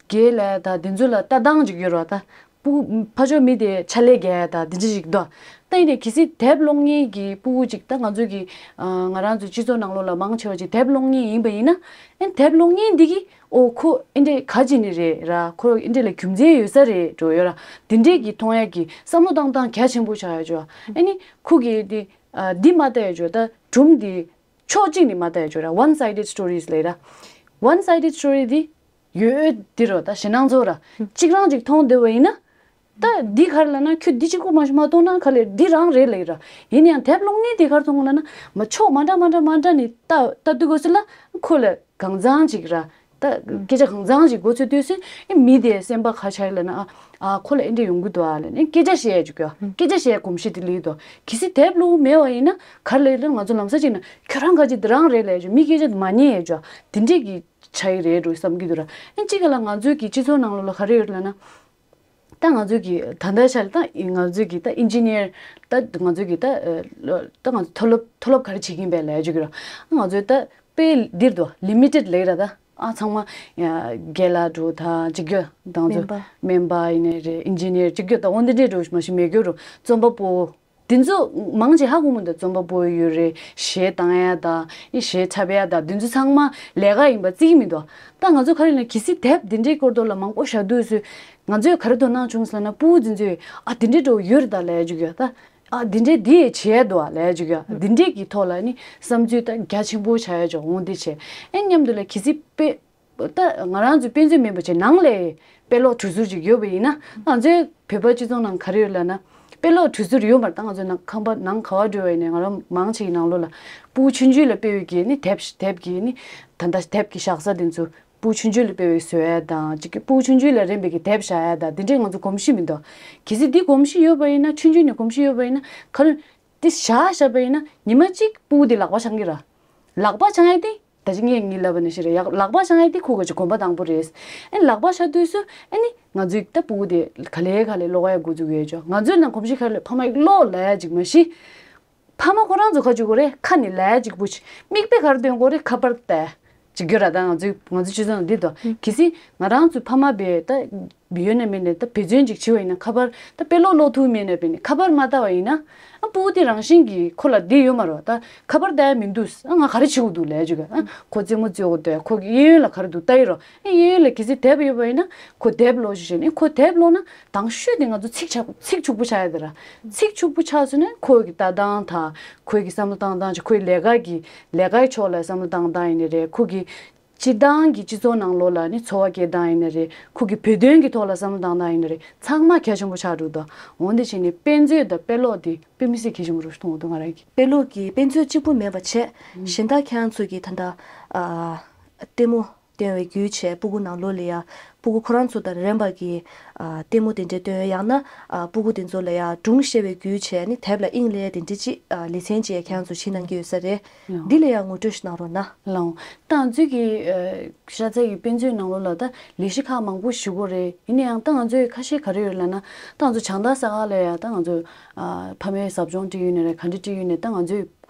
གེ་ལབ་ཡ་ད་དེ་ཚོ་ལ་ལྟ་སྟངས་ཅིག་ཡོད་རེད་པ། ད་སྤུ་ཕར་ཕྱོགས་མི་དེ་ཕྱག་ལས་རྒྱག་ཡ་ད་དེ་འདྲ་ཞིག་འདུག་ད་ཡིན་ནའི་གལ་སྲིད་དེབ་ཀློག་མཁན་གྱི་སྤུ་གུ་ཅིག་ད་ང་ཚོ་གི་ཨ་ང་རང་ཚོ་སྤྱི་ཚོགས་ནང་ལོགས་ལ་མང་ཆེ་བ་ཅིག་དེབ་ཀློག་མཁན་ཡིན་པ་ཡིན་ན། ཨེ་དེབ་ཀློག་མཁན་འདི་གིས་ཨོ་ཁོ་ཨེ་འདྲས་ག་ཅིག་ནས་རེད་ར། ཁོ་ཨེ་འདྲས་ལ་རྒྱུ་མཚན་ཡོད་ས་རེད་འགྲོ་ཡོད་ར། དེ་འདྲས་ཀྱི་མཐོང་ཡ་གི་བསམ་བློ་བཏང་སྟངས་རྒྱ་ཆེན་པོ་ཆགས་ཡོད་ཅོ། ཨེ་ནི་ཁོ་གིས་འདི་ཨ་འདི་མ་ལྟ་ཡོད་ཅོ། ད་སྒྲུང་འདི་ཕྱོགས་གཅིག་ནས་མ་ལྟ་ཡ་ཅོ་ར། One sided stories་ལབ་ར། One sided story་འདི་ཡོད་འདི་རོ། ད་ཞེད་སྣང་ཚོར་ར། གཅིག་རང་གཅིག་མཐོང་བསྡད་པ་ཡིན་ན། ད་འདི་ག་རེ་ལབ་ན། ཁྱོད་འདི་གཅིག་པོ་མ་མ་མཐོང་ན་ག་ལེ་འདི་རང་རེད་ལབ་ར། ཡིན་ཡང་དེབ་ཀློག་མཁན་དེ་ག་རེ་མཐོང་ལབ་ན། མ་ཕྱོགས་མ་འདྲ་མ་འདྲ་མ་འདྲ་ནས་ལྟ་ལྟ་དུས་སྐབས་སུ་ལ་ཁོ་ལ་གང་ཚང་ཅིག་ར། སྐད་ཆ་གང་ཚང་ཞིག་མགོ་ཚོས་དུས་སུ་ཨེ་མི་དེ་སེམས་པ་ཁ་ཆགས་ལ་ན་ཨ་ཨ་ཁོ་ལ་ཨེ་འདྲ་ཡོང་གི་འདུག་ཨ་ལ་ནས་སྐད་ཆ་བཤད་ཡ་ཅིག་གོ། སྐད་ཆ་བཤད་གོམས་གཤིས་དེ་ལས་འདུག་གལ་སྲིད་དེབ་ཀློག་མེད་པ་ཡིན་ན་ག་རེ་ལས་ལ་ང་ཚོ་ལམ་སང་ཅིག་ན་ཁྱོད་རང་ག་ཅིག་དེ་རང་རེད་ལས་ཅོ་མི་སྐད་ཆ་དེ་མ་ཉན་ཡ་ཅོ་དེ་འདྲས་ཀྱི་ཆ་ཡི་རེད་འགྲོ་བསམ་གྱི་འདུག་ར། ཨེ་གཅིག་ག་ལ་ང་ཚོའི་གི་སྤྱི་ཚོགས་ནང་ལོགས་ལ་ག་རེ་ཡོད་ལ་ན། ད་ང་ཚོའི་གི་ད་ལྟ་ཆར་ད་ང་ཚོའི་གི་ད་ཨིན་ཇི་ནི་ཡར་ད་ང་ཚོའི་གི་ད་ད་ང་ཚོ་མཐོ་སློབ་མཐོ་སློབ་ག་རེ་བྱེད་ཀྱིན་པས་ལས་ཅོ་གི་ར། ང་ཚོའི་ད་དཔེ་འདིར་དུ་ལི་མི་ཊེཌ་ལས་ར་ད། ཨ་ཚང་མ་ཡ་རྒན་ལགས་འགྲོ་ད་གཅིག་གྱུར་ད་ང་ཚོ་སྨན་པ་སྨན་པ་ཡིན་ནའི་རེད། ཨིན་ཇི་ནི་ཡར་གཅིག་གྱུར་ད་འོ་འདི་འདྲས་འགྲོ་མ་གཞི་མེད་རྒྱུ་རུ་རྩོམ་པ་པོ། དེ་ཚོ་མང་ཆེ་ཧ་གོ་མི་འདུག་རྩོམ་པ་པོ་ཡོད་རེད། གཞས་བཏང་ཡ་དང་ཨི་གཞས་འཁྲབ་ཡ་དང་དེ་ཚོ་ཚང་མ་ལས་ཀ་ཡིན་པ་བརྩི་གི་མི་འདུག་ད་ང་ཚོ་ག་རེ་ལ་གལ་སྲིད་དེབ་འདི་འདྲའི་སྐོར་ཐོག་ལ་མང་པོ་བཞག་དུས་སུ་ང་ཚོས་ག་རེ་དོ་སྣང་བྱུང་ཟེར་ན་སྤུ་གུ་དེ་ཚོས་ཨ་དེ་འདྲའི་འགྲོ་ཡོད་རེད་ད་ལས་ཅིག་ཡོད་ད། ཨ་དེ་འདྲའི་འདི་ཡས་བྱས་འདུག་ཨ་ལས་ཅིག་ཡོད་དེ་འདྲའི་གི་ཐོག་ལ་ནི་བསམ་ཚུལ་ད་རྒྱ་ཆེན་པོ་བྱ་ཡ་ཅིག་འོང་དེ་བྱས་ཨེ་མཉམ་དུ་ལ་གལ་སྲིད་དཔེ། ད་ང་རང་ཚོའི་དཔེ་མཛོད་མིན་པ་བྱས་ནང་ལས་དཔེ་ཀློག་གྲོས་ཚོགས་ཅིག་ཡོད་པ་ཡིན་ན་ང་ཚོའི་བོད་པ་སྤྱི་ཚོགས་ནང་ག་རེ་ཡོད་ལབ་ན་དཔེ་ཀློག་གྲོས་ཚོགས་ཡོད་མ་རེད། ད་ང་ཚོའི་ནང་ཁང་པ་ནང་ག་བ་འགྲོ་བ་ཡིན་ནའི་ང་རང་མང་ཆེ་གི་ནང་ལོགས་ལ་སྤུ་གུ་ཆུང་ཆུང་ལ་དཔེ་ཡོད་ཀྱི་ནི་དེབ་དེབ་ཀྱི་ནི་ད་ལྟ་དེབ་ཀྱི་བཞག་ས་དེ་ཚོ་སྤུ་གུ་ཆུང་ཆུང་ལ་དཔེ་ཡོད་བཟོ་ཡ་དང་ཅིག་གི་སྤུ་གུ་ཆུང་ཆུང་ལ་རན་པའི་གི་དེབ་བཞག་ཡ་དང་དེ་འདྲའི་ང་ཚོ་གོམས་གཤིས་མི་འདུག་གལ་སྲིད་འདི་གོམས་གཤིས་ཡོད་པ་ཡིན་ན་ཆུང་ཆུང་ནས་གོམས་གཤིས་ཡོད་པ་ཡིན་ན་ག་རེ་འདི་བཞག་བཞག་པ་ཡིན་ན་ཉི་མ་གཅིག་སྤུ་གུ་དེ་ལག་པ་འཆང་གི་ར། ལག་པ་འཆང་ཡ་དེ། ད་ཅི་ངས་ངའི་ལབ་པ་ནི་ཞིག་རེད་ཡག་ལག་པ་འཆང་ཡ་དེ་ཁོ་ག་ཅིག་གོམ་པ་དང་པོ་རེད། ཨེ་ལག་པ་འཆང་དུས་སུ་ཨེ་ནི་ང་ཚོའི་ད་སྤུ་གུ་དེ་ག་ལེ་ག་ལེ་ཀློག་ཡ་འགོ་འཛུགས་ཡོད་ཅོ། ང་ཚོའི་ནང་གོམས་གཤིས་ག་ལེ་ཕ་མ་ཡིས་ཀློག་ལབ་ཡ་ཅིག་མ་གཞི། ཕ་མ་ཁོ་རང་ཚོ་ག་ཅིག་གོ་རེད་ཁ་ནས་ལབ་ཡ་ཅིག་པུ་ཆི་མིག་དཔེ་ག་རེ་སྟོན་གོ་རེད་ཁ་པར་ལྟ་ཅིག་གྱུར་ར། ད་ང་ཚོའི་ང་ཚོའི་སྤྱི་ཚོགས་ནང་འདི་དོ་གལ་སྲིད་ང་རང་ཚོའི་ཕ་མ་བས་ད། ཡོད་ན་མེད་ན་ད་འབད་བརྩོན་ཅིག་བྱེད་པ་ཡིན་ན་ཁ་པར་ད་དཔེ་ཀློག་ཀློག་ཐུབ་མེད་ན་བས་ནི་ཁ་པར་མ་ལྟ་བ་ཡིན་ན་ཨ་སྤུ་གུ་དེ་རང་བཞིན་གྱིས་ཁོ་ལ་འདི་ཡོད་མ་རེད་ད་ཁ་པར་ལྟ་ཡ་མི་འདུག་ཨ་ང་ག་རེ་བྱེད་དགོས་འདུག་ལས་བྱེད་ཀ་ཨ་ཁོ་རྩེད་མོ་རྩེ་དགོས་འདུག་ཁོ་གི་གཡས་གཡོན་ལ་ག་རེ་འདུག་ལྟ་ཡི་རོ། ཨ་གཡས་གཡོན་ལ་གལ་སྲིད་དེབ་ཡོད་པ་ཡིན་ན་ཁོ་དེབ་ཀློག་ཞིག་བྱས་ནས་ཁོ་དེབ་ཀློག་ན་དང་ཤོས་དེ་ང་ཚོ་ཚིག་ཆག་ཚིག་ཕྱུག་པོ་ཆགས་ཡ་དེ་ར་ཚིག་ཕྱུག་པོ་ཆགས་སོང་ན་ཁོ་གི་ལྟ་སྟངས་དང་ཁོ་གི་བསམ་བློ་བཏང་སྟངས་ཀྱི་ཁོའི་ལས་ཀ་གི་ལས་ཀའི་ཕྱོགས་ལ་བསམ་བློ་བཏང་སྟངས་ཡིན་ནི་རེད་ཁོ་གི་སྤྱིར་བཏང་གི་སྤྱི་ཚོགས་ནང་ལོགས་ལ་ནི་འཚོ་བ་སྐྱེལ་སྟངས་ཡིན་ན་རེད། ཁོ་གི་བོད་དོན་གྱི་ཐོག་ལ་བསམ་བློ་བཏང་སྟངས་ཡིན་ན་རེད། ཚང་མ་གལ་ཆེན་པོ་ཆགས་འགྲོ་འདུག་འོན་ཏེ་བྱས་ནས་དཔེ་མཛོད་དང་དཔེ་ཀློག་དེ་དཔེ་མི་སྲིད་གལ་ཆེན་པོ་རུ་མཐོང་འདུག་ང་རང་གིས། དཔེ་ཀློག་གི་དཔེ་མཛོད་གཅིག་པུ་མེད་པ་བྱས་གཞན་དག་ཁྱེད་རང་ཚོ་གི་ད་ལྟ་ཨ་ལྟད་མོ་སྟོན་པའི་བརྒྱུད་བྱས་སྤུ་གུ་ནང་ལོགས་ལ་ཡ་སྤུ་གུ་ཁོ་རང་ཚོ་དང་རན་པ་གི་ཨ་ལྟད་མོ་དེ་འདྲས་སྟོན་ཡང་ན་ཨ་སྤུ་གུ་དེ་ཚོ་ལ་ཡ་སྒྲུང་བཤད་པའི་བརྒྱུད་བྱས་ནི་དེབ་ལ་དབྱིངས་ལས་དེ་འདྲས་ཅིག་ཨ་ལེ་ཚན་ཅིག་ཁྱེད་རང་ཚོ་བྱེད་གནང་གི་ཡོད་ས་རེད། ཡང་། འདི་ལ་ཡང་ངོ་སྤྲོད་ཞིག་གནང་རོགས་གནང་། ལགས། ད་ང་ཚོའི་གི་ཨ་ཤ་ཚ་ཡི་དཔེ་མཛོད་ནང་ལོགས་ལ་ད་ལས་གཞི་ཁག་མང་པོ་ཞུ་གི་རེད། ཡིན་ན་ཡང་ད་ང་ཚོའི་ཁ་ཤས་ག་རེ་ཡོད་ལབ་ན་ད་ང་ཚོ་བྱང་ཐང་ས་ཁ་ལ་ཡ་ད་ང་ཚོ་ཨ་ཕ་མའི་ཟབ་སྦྱོང་སྤྲད་ཡོད་ནི་རེད། ག་འདྲ་སྤྲད་ཡོད་ནི་ད་ང་ཚོའི་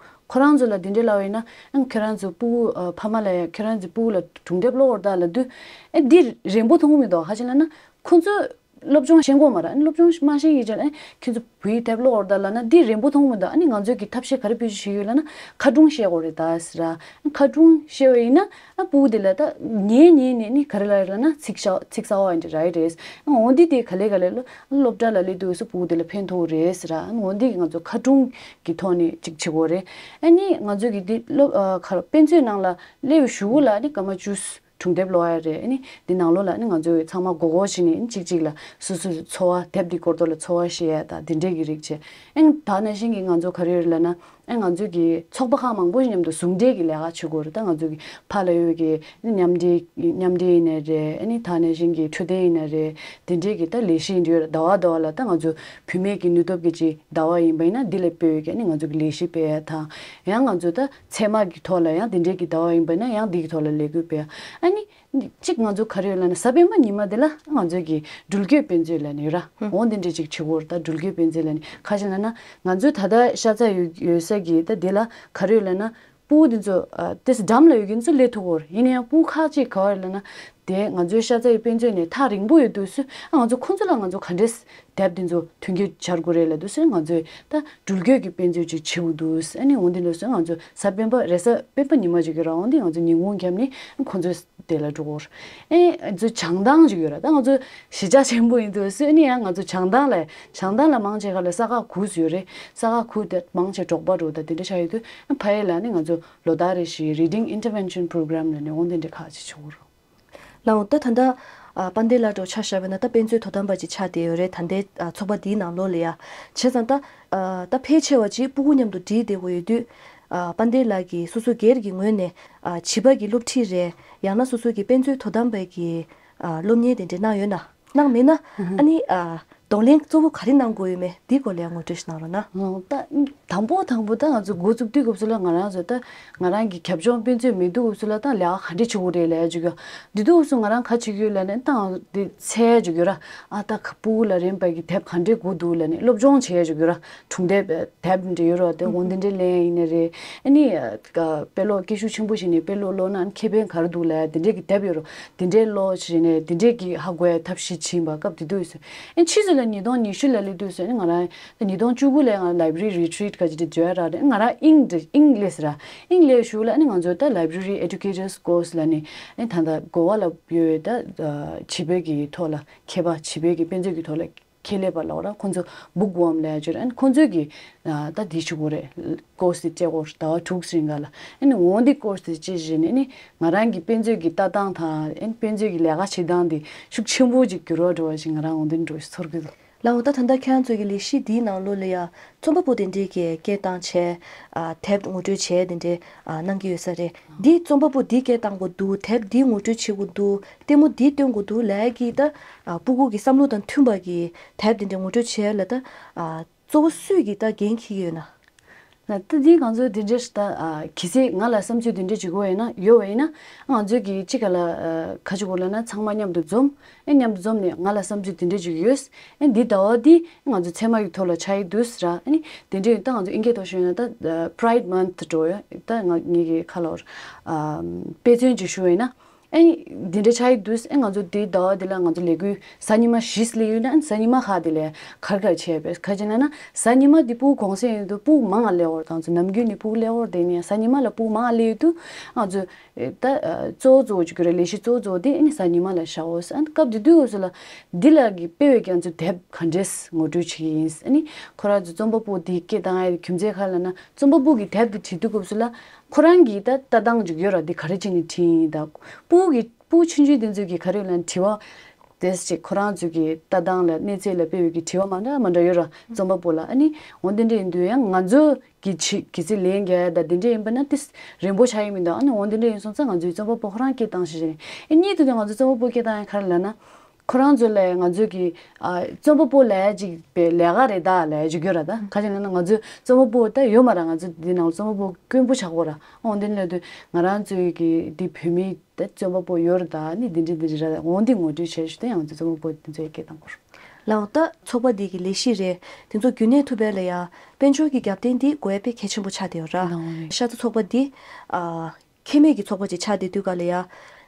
ཁོ་རང་ཚོ་ལ་འདི་འདྲ་ལབ་པ་ཡིན་ན་ཨང་ཁྱེད་རང་ཚོ་སྤུ་གུ་ཨ་ཕ་མ་ལ་ཡ་ཁྱེད་རང་ཚོའི་སྤུ་གུ་ལ་སྒྲུང་དེབ་ཀློག་འོར་ད་ལབ་དུས་ཨེ་འདི་རན་པོ་མཐོང་གི་མི་འདུག་ཧ་ཅང་ལབ་ན་ཁོ་ཚོ། སློབ་སྦྱོང་ཤེས་དགོས་མ་རེད། ཨ་ནི་སློབ་སྦྱོང་མ་ཤེས་ཡིན་ཅེ་ཨ་ནི་ཁྱེད་ཚོ་བུའི་དེབ་ཀློག་འོར་ད་ལབ་ན་འདི་རན་པོ་མཐོང་མི་འདུག་ཨ་ནི་ང་ཚོས་ཀྱི་ཐབས་ཤེས་ག་རེ་སྤེལ་ཞུ་ཞུ་ཡོད་ལབ་ན་ཁ་སྒྲུང་བཤད་དགོས་རེད་ད་ཟེར་ར། ཁ་སྒྲུང་བཤད་པ་ཡིན་ན་ཨ་སྤུ་གུ་དེ་ལ་ད་ཉན་ཉན་ནས་ནི་ག་རེ་ལབ་རེད་ལབ་ན་ཚིག་ཤ་ཚིག་གསར་བ་འདི་ར་ཡི་རེད། འོ་འདི་དེ་ག་ལེ་ག་ལེ་ལོ་སློབ་གྲྭ་ལ་སླེབས་དུས་སུ་སྤུ་གུ་དེ་ལ་ཕན་ཐོགས་རེད་ཟེར་ར། འོ་འདི་ང་ཚོ་ཁ་སྒྲུང་གི་ཐོག་ནས་ཅིག་བྱེད་དགོས་རེད། ཨ་ནི་ང་ཚོ་གི་འདི་སློབ་ཨ་ག་རེ་དཔེ་མཛོད་ནང་ལ་སླེབས་ཞུ་གུ་ལ་ནི་སྐར་མ་བཅུ། སྒྲུང་དེབ་ཀློག་ཡ་རེད། ཨ་ནི་འདི་ནང་ལོགས་ལ་ཨ་ནི་ང་ཚོས་ཚང་མ་མགོ་སྐོར་བྱས་ནས་ཨ་ནི་གཅིག་གཅིག་ལ་སོ་སོའི་འཚོ་བ་དེབ་འདི་སྐོར་ཐོག་ལ་འཚོ་བ་བཤད་ཡ་དང་འདི་འདྲས་ཀྱི་རིགས་བྱས། ཨ་ནི་ད་ནང་བཞིན་གྱི་ང་ཚོ་ག་རེ་ཡོད་ལབ་ན་ཨ་ནི་ང་ཚོའི་གི་ཚོགས་པ་ཁག་མང་པོ་ཞིག་མཉམ་དུ་ཟུང་འབྲེལ་གྱི་ལས་ཀ་བྱེད་དགོས་རེད། ད་ང་ཚོའི་གི་ཕ་ལ་ཡོད་ཀྱི་མཉམ་འབྲེལ་མཉམ་འབྲེལ་ཡིན་ནའི་རེད། ཨ་ནི་ད་ནང་བཞིན་གྱི་འཕྲོད་བསྟེན་ཡིན་ནའི་རེད། འདི་འདྲས་ཀྱི་ད་ལས་གཞི་འདི་ཡོད་རེད། ཟླ་བ་ཟླ་བ་ལ་ད་ང་ཚོ་བུད་མེད་ཀྱི་ནུས་སྟོབས་ཀྱི་ཅིག་ཟླ་བ་ཡིན་པ་ཡིན་ན་འདི་ལ་དཔེ་ཡོད་ཀྱི་ཨ་ནི་ང་ཚོ་གི་ལས་གཞི་སྤེལ་ཡ་དང་ཡང་ང་ཚོ་ད། ཚད་མ་གི་ཐོག་ལ་ཡང་དེ་འདྲའི་གི་ཟླ་བ་ཡིན་པ་ན་ཡང་འདི་གི་ཐོག་ལ་ལས་འགུལ་སྤེལ། ཨ་ནི་གཅིག་ང་ཚོ་ག་རེ་ཡོད་ལབ་ན་གཟའ་སྤེན་པ་ཉི་མ་དེ་ལ་ང་ཚོ་གི་འགྲུལ་སྐྱོད་དཔེ་མཛོད་ལབ་ནི་ཡོད་ར། འོ་འདི་འདྲ་ཅིག་བྱེད་དགོས་རེད། ད་འགྲུལ་སྐྱོད་དཔེ་མཛོད་ལབ་ནི་ཁ་ཤས་ལབ་ན་ང་ཚོ་ད་ལྟ་ཤ་ཚ་ཡོད་ཡོད་ས་གི་ད་དེ་ལ་ག་རེ་ཡོད་ལབ་ན་སྤུ་གུ་དེ་ཚོ་ཨ་ཏེས་འགྲམ་ལ་ཡོད་གི་ཚོ་སླེབས་ཐུབ་ཀྱི་ཡོད་རེད། ཡིན་ན་ཡང་སྤུ་གུ་ཁག་ཅིག་ག་བ་རེད་ལབ་ན་དེ་ང་ཚོའི་ཤ་ཚ་ཡི་དཔེ་མཛོད་ནས་ཐག་རིང་པོ་ཡོད་དུས་སུ་ཨ་ང་ཚོ་ཁོང་ཚོ་ལ་ང་ཚོ་ག་འདྲས། དེབ་དེ་ཚོ་མཐུན་འགྱུར་བྱ་དགོས་རེད་ལབ་དུས་སུ་ང་ཚོས་ད་འགྲུལ་སྐྱོད་ཀྱི་དཔེ་མཛོད་ཅིག་བྱེད་དགོས་འདུག་ཨ་ནི་འོ་འདི་འདྲ་སོང་ང་ཚོ་གཟའ་སྤེན་པ་རེས་གཟའ་སྤེན་པ་ཉི་མ་ཅིག་གི་རང་འོ་འདི་ང་ཚོ་ཉིན་གུང་བརྒྱབ་ནས་ཁོང་ཚོའི་དེ་ལ་འགྲོ་གོ། ཨེ་ང་ཚོ་བྱང་ཐང་ཅིག་ཡོད་ར། ད་ང་ཚོ་གཞིས་ཆགས་ཆེན་པོ་ཡིན་དུས་སུ་ཨ་ནི་ཡང་ང་ཚོ་བྱང་ཐང་ལ་བྱང་ཐང་ལ་མང་ཆེ་ག་ལ་ས་ཁ་ཁུག་ཡོད་རེད། ས་ཁ་ཁུག་དེ་མང་ཆེ་འབྲོག་པ་འགྲོ་ད་དེ་འདྲ་ཆགས་ཡོད་དུས་ཨ་ཕ་ཡུལ་ལ་ནི་ང་ཚོ་ལོ་ལྟར་རེ་བཞིན་Reading Intervention Program ལ་ནི་འོ་འདི་འདྲ་ཁག་ཅིག་བྱེད་དགོས་རེད། ལགས་འོང་། ད་ད་ལྟ་ཨ་དཔལ་ལྡན་ལགས་འགྲོ་ཆ་བཞག་པ་ན་ད་དཔེ་མཛོད་དོ་དམ་པ་ཅིག་ཆགས་བསྡད་ཡོད་རེད། ད་ལྟའི་ཨ་ཚོགས་པ་འདིའི་ནང་ལོགས་ལ་ཡ། བྱས་ཙང་ད་ཨ་ད་ཕལ་ཆེ་བ་ཅིག་སྤུ་གུ་མཉམ་དུ་འགྲིག་བསྡད་དགོས་ཡོད་དུས། ཨ་དཔལ་ལྡན་ལགས་ཀྱིས་སོ་སོ་སྒེར་གྱི་ངོས་ནས་ཨ་བྱིས་པ་གི་སློབ་ཁྲིད་རེད། ཡང་ན་སོ་སོ་གི་དཔེ་མཛོད་དོ་དམ་པའི་གི་ཨ་སློབ་གཉེར་དེ་འདྲ་གནང་ཡོད་ན། གནང་མེད་ན་ཨ་ནི་ཨ་གདོང་ལེན་གཙོ་བོ་ག་རེ་གནང་དགོས་ཡོད་མེད་འདིའི་སྐོར་ལ་ཡང་ངོ་སྤྲོད་ཞིག་གནང་རོགས་གནང་། ད་དང་པོ་དང་པོ་ད་ང་ཚོ་འགོ་བཙུགས་དུས་སྐབས་སུ་ལ་ང་རང་ཚོ་ད་ང་རང་གི་ཁྱབ་ཆུང་དཔེ་མཛོད་མེད་དུས་སྐབས་སུ་ལ་ད་ལས་ཀ་ག་འདྲས་བྱེད་དགོས་རེད་ལབ་ཡ་ཅིག་ཡོད། འདི་དུས་སྐབས་སུ་ང་རང་ག་བྱེད་ཀྱི་ཡོད་ལབ་ན་ད་ང་འདི་འཚོལ་ཡ་ཅིག་ཡོད་ར། ཨ་ད་ཕྲུ་གུ་ལ་རན་པ་གི་དེབ་ག་འདྲས་དགོས་འདུག་ལབ་ནས་སློབ་སྦྱོང་བྱེད་ཡ་ཅིག་ཡོད་ར། གྲུང་དེབ་དེབ་འདྲ་ཡོད་ར། དེ་འོ་འདི་འདྲ་ལེན་ཡིན་ནི་རེད། ཨ་ནི་དཔེ་ཀློག་སྐད་ཤུགས་ཆེན་པོ་བྱས་ནས་དཔེ་ཀློག་ཀློག་ན་ཁེ་ཕན་ག་རེ་འདུག་ལབ་ཡ་དེ་འདྲས་ཀྱི་དེབ་ཡོད་ར། དེ་འདྲས་ཀློག་བྱས་ནས་དེ་འདྲས་ཀྱི་ཧ་གོ་ཡ་ཐབས་ཤེས་བྱེད་པ་སྐབས་དེ་དུས་སུ། ཨ་ཕྱིས་སུ་ལ་ཉིས་སྟོང་ཉི་ཤུ་ལ་སླེབས་དུས་སུ་ཨ་ནི་ང་རང་ཉིས་སྟོང་བཅུ་དགུ་ལ་ང་library retreat ག་ཅིག་འདྲ་བརྗོད་ཡ་རག་རེད། ང་རང་དབྱིངས་འདྲ་དབྱིངས་སླེབས་ཟེར་ར། དབྱིངས་སླེབས་གཞུག་ལ་ཨ་ནི་ང་ཚོ་ད་library educators course ལབ་ནས་ཨ་ནི་ད་ལྟ་གོ་བ་ལ་ཡོད་ད་བྱིས་པའི་གི་ཐོག་ལ་མཁས་པ་བྱིས་པའི་གི་དཔེ་མཛོད་ཀྱི་ཐོག་ལ་ཁྱད་ལས་པ་ལབ་ར། ཁོང་ཚོ་bookworm ལབ་ཡ་ཅིག་ར། ཨ་ནི་ཁོང་ཚོས་ཀྱི་ད་འདི་ཞུ་དགོས་རེད། course འདི་སྤྲད་དགོས་ཟླ་བ་དྲུག་རིང་ག་ལ། ཨ་ནི་འོ་འདི་course འདི་སྤྲད་བྱས་ནས་ཨ་ནི་ང་རང་གི་དཔེ་མཛོད་ཀྱི་ལྟ་སྟངས་དང་ཨ་ནི་དཔེ་མཛོད་ཀྱི་ལས་ཀ་བྱེད་སྟངས་འདི་ཤུགས་ཆེན་པོ་ཅིག་འགྱུར་བ་འགྲོ་བ་ཞིག་ང་རང་འོ་འདི་འགྲོ་ཚོར་གི་འདུག། ལགས་འོ། ད་ད་ལྟ་ཁྱེད་རང་ཚོ་གི་ལས་གཞི་འདིའི་ནང་ལོགས་ལ་ཡ་རྩོམ་པ་པོ་དེ་འདྲས་ཀྱི་སྐད་བཏང་བྱས་ཨ་དེབ་ངོ་སྤྲོད་བྱས་དེ་འདྲས་ཨ་གནང་གི་ཡོད་ས་རེད། འདིའི་རྩོམ་པ་པོ་འདིའི་སྐད་བཏང་དགོས་འདུག། དེབ་འདིའི་ངོ་སྤྲོད་བྱེད་དགོས་འདུག། ལྟད་མོ་འདི་སྟོན་དགོས་འདུག་ལབ་ཀྱི་ད་ཨ་སྤུ་གུ་གི་བསམ་བློ་དང་མཐུན་པ་གི་དེབ་དེ་འདྲས་ངོ་སྤྲོད་བྱས་ལ་ད་ཨ་གཙོ་བོ་སུས་ཀྱི་ད་འགན་འཁྱེར་གྱི་ཡོད་ན། ན་ད་འདི་ང་ཚོ་འདི་འདྲས་ད་ཨ་གལ་སྲིད་ང་ལ་བསམ་ཚུལ་འདི་འདྲས་ཅིག་ཡོད་ཡིན་ན་ཡོད་པ་ཡིན་ན་ང་ཚོས་ཀྱི་ཅི་ག་ལ་ཨ་ག་ཅིག་དགོས་ལབ་ན་ཚང་མ་མཉམ་དུ་འཛོམས། ཨེ་མཉམ་དུ་འཛོམས་ནས་ང་ལ་བསམ་ཚུལ་འདི་འདྲས་ཅིག་ཡོད། ཨེ་འདི་ཟླ་བ་འདི་ང་ཚོ་ཚད་མ་གི་ཐོག་ལ་ཆགས་ཡི་འདུག་ཟེར་ར། ཨ་ནི་འདི་འདྲས་ད་ང་ཚོ་ཨིན་སྐད་ཐོག་ཞུས་ན་ད་Pride Month འགྲོ་ཡ་ད་ང་ངེད་ཀྱི་ཁ་ལོར་ཨ་དཔེ་མཚོན་ཅིག་ཞུ་བ་ཡིན་ན། ཨེ་འདི་འདྲས་ཆགས་ཡི་འདུག། ཨེ་ང་ཚོ་འདི་ཟླ་བ་འདི་ལ་ང་ཚོ་ལས་འགུལ་གཟའ་ཉི་མ་བཞི་སླེབས་ཡོད་ན་ཨེ་གཟའ་ཉི་མ་ཁག་འདི་ལ་ག་རེ་ག་རེ་བྱས་པས་ག་ཅི་ན་ན་གཟའ་ཉི་མ་འདི་ཕྲུ་གུ་གུང་སེང་ཡོད་དུས་ཕྲུ་གུ་མང་ང་སླེབས་ཡོད་རེད། ད་ང་ཚོ་ནམ་རྒྱུན་ནས་ཕྲུ་གུ་སླེབས་ཡོད་རེད། དེ་ནས་གཟའ་ཉི་མ་ལ་ཕྲུ་གུ་མང་ང་སླེབས་ཡོད་དུས་ང་ཚོ་ཨེ་ད་ཨ་གཙོ་བོ་གཙོ་བོ་ཅིག་གི་རེད། ལས་གཞི་གཙོ་བོ་གཙོ་བོ་དེ་ཨ་ནི་གཟའ་ཉི་མ་ལ་བཞག་འོ་ཟེར། ཨ་ནི་སྐབས་དེ་དུས་འོ་ཟེར་ལ་འདི་ལ་གི་དཔེ་བའི་གི་ང་ཚོ་དེབ་ག་འདྲས་ངོ་སྤྲོད་བྱེད་ཀྱི་ཡིན། ཨ་ནི་ཁོ་རང་ཚོ་རྩོམ་པ་པོ་དེ་སྐད་བཏང་ཡ་རྒྱུ་མཚན་ག་ལ་ན་རྩོམ་པ་པོ་གི་དེབ་དེ་བྲིས་དུས་སྐབས་སུ་ལ་ཁོ་རང་གི་ད་ལྟ་སྟངས་ཅིག་ཡོད་ར། འདི་ག་རེ་བྱས་ནས་བྲིས་ཡིན་ད་ཕྲུ་གུ་གི་ཕྲུ་གུ་ཆུང་ཆུང་དེ་ཚོ་གི་ག་རེ་ལ་དྲི་བ་དེ་ཅིག་ཁོ་རང་ཚོ་གི་ལྟ་སྟངས་ལ་གནས་ཚད་ལ་དཔེ་བའི་གི་དྲི་བ་མ་འདྲ་མ་འདྲ་ཡོད་ར་རྩོམ་པ་པོ་ལ། ཨ་ནི་འོ་འདི་འདྲ་ཡིན་དུས་ཡང་ང་ཚོ་གི་ཆི་གི་ཚེ་ལན་རྒྱག་ཡ་ད་འདི་འདྲ་ཡིན་པ་ན་ཏིས་རན་པོ་ཆགས་ཡི་མི་འདུག། ཨ་ནི་འོ་འདི་འདྲ་ཡིན་སོང་ཙང་ང་ཚོའི་རྩོམ་པ་པོ་ཁོ་རང་སྐད་བཏང་ཤེས་ཤེས་ཨེ་གཉིས་དུ་ང་ཚོའི་རྩོམ་པ་པོ་སྐད་བཏང་ཡ་ག་རེ་ལབ་ན་ཁོ་རང་ཚོ་ལ་ང་ཚོའི་གི་ཨ་རྩོམ་པ་པོ་ལ་ཅིག་པའི་ལས་ཀ་རེད་ད་ལ་ཅིག་ཡོད་ར། ད་ག་ཅི་ལབ་ན་ང་ཚོའི་རྩོམ་པ་པོ་ད་ཡོད་མ་ར། ང་ཚོ་འདི་ནང་རྩོམ་པ་པོ་དཀོན་པོ་ཆགས་གོ་ར། འོ་འདི་ལབ་དུས་ང་རང་ཚོའི་གི་འདི་བོད་མི་ད་རྩོམ་པ་པོ་ཡོད་རེད་ད་ནི་འདི་འདྲ་འདི་འདྲ་རེད། འོ་འདི་ངོ་སྤྲོད་བྱས་ཞུ་ད་ཡང་ཚོ་རྩོམ་པ་པོ་འདི་ཚོའི་སྐད་བཏང་གོ་ར། ལའོ་ད་ཚོགས་པ་འདི་གི་ལས་གཞི་རེད། དེ་ཚོ་རྒྱུན་གནས་ཐུབ་པའི་ལ་ཡ་དཔལ་འབྱོར་གྱི་རྒྱབ་རྟེན་འདི་དགོས་ཡ་དཔེ་གལ་ཆེན་པོ་ཆགས་བསྡད་ཡོད་ར། ལའོ་རེད། ཤ་ཚ་ཚོགས་པ་འདི་ཨ་ཁེ་མེད་ཀྱི་ཚོགས་པ་ཅིག་ཆགས་བསྡད་དུས་ག་ལ་ཡ་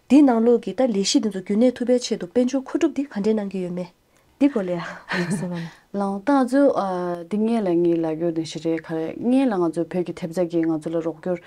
འདིའི་ནང་ལོགས་ཀྱི་ད་ལས་གཞི་འདི་ཚོ་རྒྱུན་གནས་ཐུབ་པའི་ཆེད་དུ་དཔལ་འབྱོར་མཁོ་སྒྲུབ་འདི་ག་འདྲས་གནང་གི་ཡོད་མེད། འདི་སྐོར་ལ་ཡ་གསུངས་རོགས་གནང་། ལའོ་ད་ང་ཚོ་ཨ་འདི་སྔོན་ལ་ངས་ལབ་རྒྱུ་དེ་ཞིག་རེད། ག་རེ་སྔོན་ལ་ང་ཚོ་བོད་ཀྱི་ཐེབས་རྩ་གིས་ང་ཚོ་ལ་རོགས་སྐྱོར་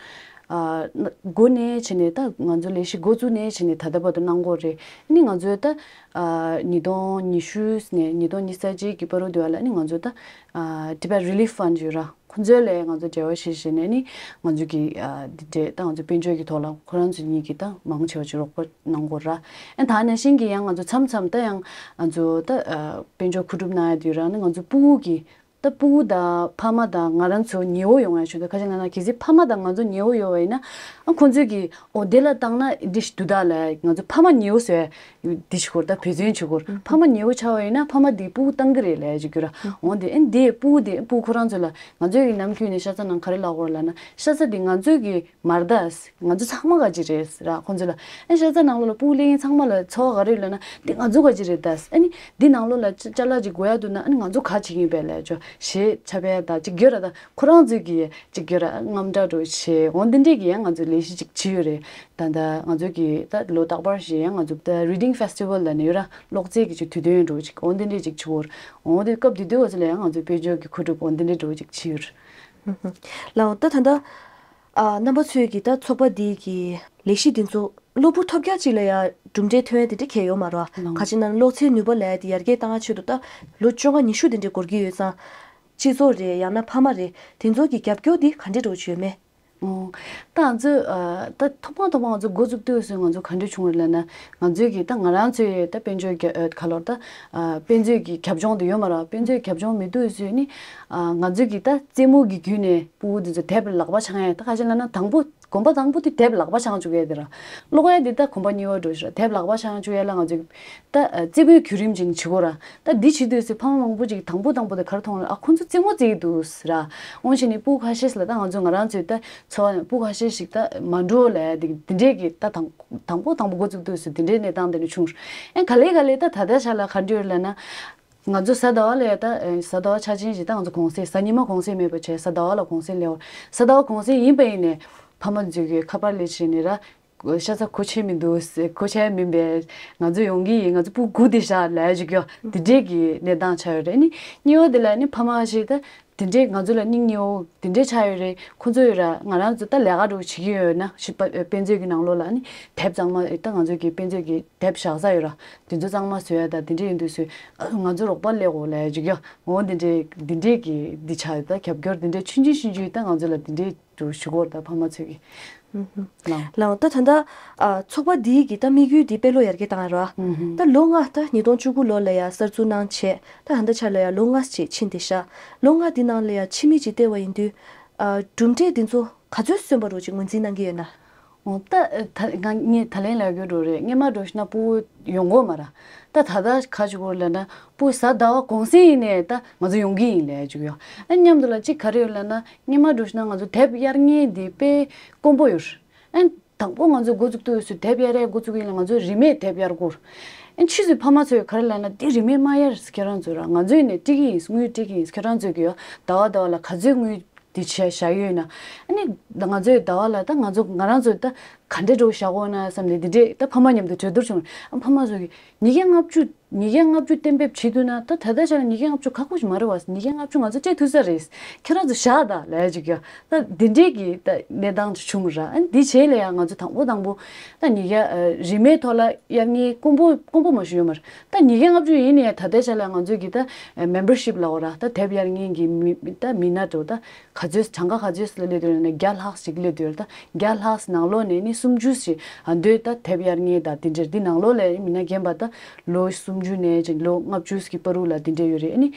ཨ་འགོ་ནས་བྱས་ནས་ད་ང་ཚོ་ལས་གཞི་འགོ་བཙུགས་ནས་བྱས་ནས་ད་ལྟ་བར་དུ་གནང་གི་ཡོད་རེད། ཨ་ནི་ང་ཚོས་ད་ཨ་ཉིས་སྟོང་ཉི་ཤུ་ནས་ཉིས་སྟོང་ཉི་ཤུ་རྩ་གཅིག་གི་བར་དུ་དེ་བ་ལ་ཨ་ནི་ང་ཚོ་ད་ཨ་Tibet Relief Fund ཡོད་ར། ཁོང་ཚོའི་ལས་ང་ཚོ་འབྲེལ་བ་བྱས་བྱས་ནས་ནི་ང་ཚོ་གི་ཨ་འདི་འདྲས་ད་ང་ཚོ་དཔལ་འབྱོར་གྱི་ཐོག་ལ་ཁོ་རང་ཚོ་གཉིས་ཀྱིས་ད་མང་ཆེ་བ་ཅིག་རོགས་པ་གནང་གི་ཡོད་ར། ཨ་ད་ནང་བཞིན་གྱི་ཡང་ང་ཚོ་མཚམས་མཚམས་ད་ཡང་ང་ཚོ་ད་ཨ་དཔལ་འབྱོར་མཁོ་སྒྲུབ་གནང་ཡ་དུས་ར་ནི་ང་ཚོ་སྤུ་གུ་གི་ད་སྤུ་གུ་དང་ཕ་མ་དང་ང་རང་ཚོ་ཉེ་བོ་ཡོང་ཡ་ཞུ་ད་ག་ཅི་ན་ན་གལ་སྲིད་ཕ་མ་དང་ང་ཚོ་ཉེ་བོ་ཡོད་པ་ཡིན་ན་ཨ་ཁོང་ཚོས་ཀྱི་འོ་དེ་ལ་བཏང་ན་འདི་ཞིག་འདུག་ད་ལ་ང་ཚོ་ཕ་མ་ཉེ་བོ་བཟོས་འདི་ཞིག་གོ་ད་བེད་སྤྱོད་བྱེད་གོ་ཕ་མ་ཉེ་བོ་ཆགས་པ་ཡིན་ན་ཕ་མ་འདི་སྤུ་གུ་བཏང་གི་རེད་ལབ་ཅིག་གྱུར་ར། འོ་འདི་ཨེ་འདི་སྤུ་གུ་འདི་སྤུ་གུ་ཁོ་རང་ཚོ་ལ་ང་ཚོས་ཀྱི་ནམ་རྒྱུན་ནས་ཤ་ཚ་ནང་ག་རེ་ལབ་དགོས་ལབ་ན་ཤ་ཚ་འདི་ང་ཚོས་ཀྱི་མ་རེད་ད། ང་ཚོ་ཚང་མ་ག་ཅི་རེད་ར། ཁོང་ཚོ་ལ་ཨེ་ཤ་ཚ་ནང་ལོགས་ལ་སྤུ་གུ་ལེན་ཚང་མ་ལ་འཚོ་བ་ག་རེ་ལབ་ན་འདི་ང་ཚོ་ག་ཅི་རེད་ད། ཨ་ནི་འདི་ནང་ལོགས་ལ་ཅ་ཅ་ལག་ཅིག་དགོས་ཡ་འདུག་ན་ཨ་ནི་ང་ཚོ་ག་བྱེད་ཀྱི་ཡིན་པས་ལབ་ཅོ་ཞེས་ཆ་པས་ད་ཅིག་གྱུར་ར། ད་ཁོ་རང་ཚོས་ཀྱི་ཅིག་གྱུར་ར་དངངས་སྐྲག་འགྲོ་ཞེས་འོ་འདི་འདྲས་ཀྱི་ཡང་ང་ཚོ་ལས་གཞི་ཅིག་བྱས་ཡོད་རེད། ད་ད་ང་ཚོ་གི་ད་ལོ་རྟག་པར་ཞིག་ཡང་ང་ཚོ་ད་Reading Festival ལབ་ནས་ཡོད་ར། ཀློག་རྩལ་གྱི་ཅིག་དུས་སྟོན་འགྲོ་ཅིག་འོ་འདི་འདྲས་ཅིག་བྱེད་འོ་འོ་འདི་སྐབས་དེ་དུས་འོ་ཚོ་ལ་ཡང་ང་ཚོ་དཔལ་འབྱོར་གྱི་མཁོ་སྒྲུབ་འོ་འདི་འདྲས་འགྲོ་ཅིག་བྱས་ཡོད་རེད། ལའོ་ད་ད་ད་ཨ་རྣམ་པ་ཚོས་ཀྱི་ད་ཚོགས་པ་འདི་གི་ལས་གཞི་འདི་ཚོ་གློ་བུར་ཐོལ་རྒྱག་ཅིག་ལ་ཡ་གྲུབ་འབྲས་ཐོན་ཡ་དེ་འདྲ་གལ་ཡོད་མ་རེད། ལའོ་ག་ཅི་ན་གློག་རྫས་ནུས་པ་ལས་དེ་ཡར་རྒྱས་བཏང་ཡ་ཆེད་དུ་ད་ལོ་བཅོ་ལྔ་ཉི་ཤུ་དེ་འདྲས་འགོར་གྱི་ཡོད་ཙང་། སྤྱི་ཚོགས་རེད་ཡང་ན་ཕ་མ་རེད་དེ་ཚོ་གི་རྒྱབ་སྐྱོར་འདི་ག་འདྲས་འགྲོ་གི་ཡོད་མེད། ཨོ། ད་ང་ཚོས་ཨ་ད་ཐོག་མ་ཐོག་མ་ང་ཚོ་འགོ་བཙུགས་དུས་སུ་ང་ཚོ་ག་འདྲ་བྱུང་རེད་ལབ་ན། ང་ཚོས་ཀྱི་ད་ང་རང་ཚོའི་ད་དཔལ་འབྱོར་རྒྱ་ཨ་ག་ལོར་ད་ཨ་དཔེ་མཛོད་ཀྱི་རྒྱབ་ལྗོངས་དེ་ཡོད་མ་རེད། དཔེ་མཛོད་རྒྱབ་ལྗོངས་མེད་དུས་སུ་ནི་ཨ་ང་ཚོས་ཀྱི་ད་རྩེད་མོ་གི་བརྒྱུད་ནས་ཕྲུ་གུ་དེ་ཚོ་དེབ་ལག་པ་འཆང་ཡ། ད་ག་ཅི་ལབ་ན་དང་པོ་གོམ་པ་དང་པོ་དེ་དེབ་ལག་པ་འཆང་བཅུག་ཡ་དེ་རེད། ཀློག་ཡ་དེ་ད་གོམ་པ་གཉིས་པ་འགྲོ་ཤི་ར། དེབ་ལག་པ་འཆང་བཅུག་ཡ་ལ་ང་ཚོས་ད་ཨ་རྩེད་མོའི་བརྒྱུད་རིམ་ཅིག་བྱེད་དགོས་ར། ད་འདི་བྱེད་དུས་སུ་ཕ་མ་མང་པོ་ཅིག་དང་པོ་དང་པོ་དེ་ག་རེ་མཐོང་ལབ་ན། ཨ་ཁོ་ཚོ་རྩེད་མོ་རྩེ་གི་འདུག་ཟེར་ར། འོ་བྱས་ནས་ཕྲུ་གུ་ཁ་ཤས་ཤིག་ལ་ད་ང་ཚོ་ང་རང་ཚོའི་ད་འཚོ་བ་ནས་ཕྲུ་གུ་ཁ་ཤས་ཤིག་ད་མ་འགྲོ་ལབ་ཡ་དེ་འདི་འདྲས་ཀྱི་ད་དང་དང་པོ་དང་པོ་འགོ་བཙུགས་དུས་སུ་འདི་འདྲའི་གནས་སྟངས་དེ་འདྲ་བྱུང་། ཨེ་ག་ལེ་ག་ལེ་ད་ད་ལྟའི་ཆ་ལ་ག་འདྲ་ཡོད་ལབ་ན། ང་ཚོ་གཟའ་ཟླ་བ་ལ་ཡ་ད་ཨེ་གཟའ་ཟླ་བ་ཆ་ཆེན་ཞིག་ད་ང་ཚོ་གུང་སེང་། གཟའ་ཉི་མ་གུང་སེང་མེད་པ་བྱས་གཟའ་ཟླ་བ་ལ་གུང་སེང་སླེབས་པ། གཟའ་ཟླ་བ་གུང་སེང་ཡིན་པ་ཡིན་ནས་ཕ་མ་ཚོས་ཀྱི་ཁ་པར་སླེབས་བྱས་ནས་ར། ཤ་ཚ་གོ་ཆེ་མི་འདུག་གོ་ཆེ་མིན་པས། ང་ཚོ་ཡོང་གི་ཡིན། ང་ཚོ་ཕྲུ་གུ་དེ་བཞག་ལབ་ཅིག་ཡོད། དེ་འདྲས་ཀྱི་གནས་སྟངས་ཆགས་ཡོད་རེད། ནི་གཉིས་པ་དེ་ལ་ནི་ཕ་མ་ཞིག་ད་དེ་འདྲས་ང་ཚོ་ལ་སྙིང་ཉེ་བོ་དེ་འདྲས་ཆགས་ཡོད་རེད། ཁོ་ཚོ་ཡོད་ར། ང་རང་ཚོ་ད་ལས་ཀ་འགྲོ་བྱེད་ཀྱི་ཡོད་ན་ཞིག་པ་དཔེ་མཛོད་ཀྱི་ནང་ལོགས་ལ་ནི་དེབ་གཙང་མ་ད་ང་ཚོ་གི་དཔེ་མཛོད་ཀྱི་དེབ་བཞག་ས་ཡོད་ར། དེ་ཚོ་གཙང་མ་བཟོ་ཡ་ད་དེ་འདྲས་ཡིན་དུས་སུ་ང་ཚོ་རོགས་པ་སླེབས་དགོས་ལབ་ཅིག་ཡོད། འོ་དེ་འདྲས་དེ་འདྲས་ཀྱི་འདི་ཆགས་ཡོད། ད་རྒྱབ་སྐྱོར་དེ་འདྲས་ཆུང་ཆུང་ཆུང་ཆུང་ད་ང་ཚོ་ལ་དེ་འདྲས་འགྲོ་ཞུ་གོ་ད་ཕ་མ་ཚོས་ཀྱི། ལའོ། ལའོ། ད་ད་ལྟ་ཨ་ཚོགས་པ་འདིའི་གི་ད་དམིགས་ཡུལ་འདི་དཔེ་ལོ་ཡར་རྒྱས་བཏང་ཡ་རེད་བ། ད་ལོ་ལྔ་ད་ཉིས་སྟོང་བཅུ་དགུ་ལོ་ལ་ཡ་གསར་འཛུགས་གནང་བྱས་ད་ད་ལྟ་ཆ་ལ་ཡ་ལོ་ལྔ་ཅིག་ཕྱིན་བསྡད་ཤག་ལོ་ལྔ་འདི་ནང་ལ་ཡ་ཕྱི་མིག་ཅིག་བལྟས་པ་ཡིན་དུས་ཨ་གྲུབ་འབྲས་འདི་ཚོ་ག་ཚོད་སོན་པ་རོ་ཅིག་ངོས་འཛིན་གནང་གི་ཡོད་ན། འོ་ད་ད་ང་ངས་ད་ལན་ལབ་རྒྱུ་འགྲོ་རེད། སྔས་མ་འགྲོ་ཤི་ན་ཕྲུ་གུ་ཡོང་གོ་མ་ར། ད་ད་ལྟ་ག་ཅིག་གོ་ལབ་ན་ཕྲུ་གུ་གཟའ་ཟླ་བ་གུང་སེང་ཡིན་ནས་ད་ང་ཚོ་ཡོང་གི་ཡིན་ལབ་ཅིག་ཡོད། ཨ་མཉམ་དུ་ལ་ཅིག་ག་རེ་ཡོད་ལབ་ན་སྔས་མ་འགྲོ་ཤི་ན་ང་ཚོ་དེབ་གཡར་མཁན་འདི་དཔེ་དཀོན་པོ་ཡོད། ཨ་དང་པོ་ང་ཚོ་འགོ་བཙུགས་དུས་སུ་དེབ་གཡར་ཡ་འགོ་བཙུགས་ཡིན་ལ་ང་ཚོ་རིན་མེད་དེབ་གཡར་དགོས། ཨ་ཕྱིས་སུ་ཕ་མ་ཚོས་ག་རེ་ལབ་ན་འདི་རིན་མེད་མ་གཡར་ཁྱེད་རང་ཚོས་ར། ང་ཚོས་ནས་སྤྲད་ཀྱི་ཡིན། དངུལ་སྤྲད་ཀྱི་ཡིན། ཁྱེད་རང་ཚོས་ཀྱི་ཡོད་ཟླ་བ་ཟླ་བ་ལ་ག་ཚོད་དངུལ་འདི་བྱས་བཞག་ཡོད་ན། ཨ་ནི་ང་ཚོའི་ཟླ་བ་ལ་ད་ང་ཚོ་ང་རང་ཚོ་ད་ག་འདྲས་འགྲོ་བཞག་གོ་ན་བསམ་ནས་འདི་འདྲས་ད་ཕ་མ་མཉམ་དུ་གྲོས་བསྡུར་བྱུང་། ཨ་ཕ་མ་ཚོ་གིས་ཉིས་བརྒྱ་ལྔ་བཅུ་ཉིས་བརྒྱ་ལྔ་བཅུ་གཏན་འབེབས་བྱེད་ཐུབ་ན་ད་ད་ལྟ་ཆ་ལ་ཉིས་བརྒྱ་ལྔ་བཅུ་ཁག་པོ་ཞིག་མ་རེད་བ། ཉིས་བརྒྱ་ལྔ་བཅུ་ང་ཚོ་སྤྲད་ཐུབ་ས་རེད། ཁྱེད་རང་ཚོ་བཞག་ད་ལབ་ཅིག་ཡ། ད་འདི་འདྲས་ཀྱི་ད་གནས་སྟངས་བྱུང་ར། ཨ་འདི་བྱས་ལ་ཡ་ང་ཚོ་དང་པོ་དང་པོ་ད་ཉིས་བརྒྱ་རིན་མེད་ཐོག་ལ་གཡར་མཁན་དཀོན་པོ་དཀོན་པོ་མ་ཞིག་ཡོད་མ་རེད། ད་ཉིས་བརྒྱ་ལྔ་བཅུ་ཡིན་ནའི་ད་ལྟའི་ཆ་ལ་ང་ཚོས་ཀྱི་ད་མེམ་བར་ཤིབ་ལབ་དགོས་ར། ད་དེབ་གཡར་མཁན་གྱི་མི་ད་མི་སྣ་འགྲོ་ད་ག་ཚོད་གྲངས་ཀ་ག་ཚོད་ལ་སླེབས་འདུག་ན་བརྒྱ་ལྷག་ཞིག་སླེབས་འདུག་ད་བརྒྱ་ལྷག་ནང་ལོགས་ནས་ནི་སུམ་ཅུ་ཞིག་ཨ་འདོད་ད་དེབ་གཡར་མཁན་ད་དེ་འདྲ་འདི་ནང་ལོགས་ལ་མི་སྣ་རྒན་པ་ད་ལོ་སུམ་ཅུ་ནས་ཅིག་ལོ་ལྔ་བཅུ་ཞིག་བར་དུ་ལ་དེ་འདྲ་ཡོད་རེད། ཨ་ནི་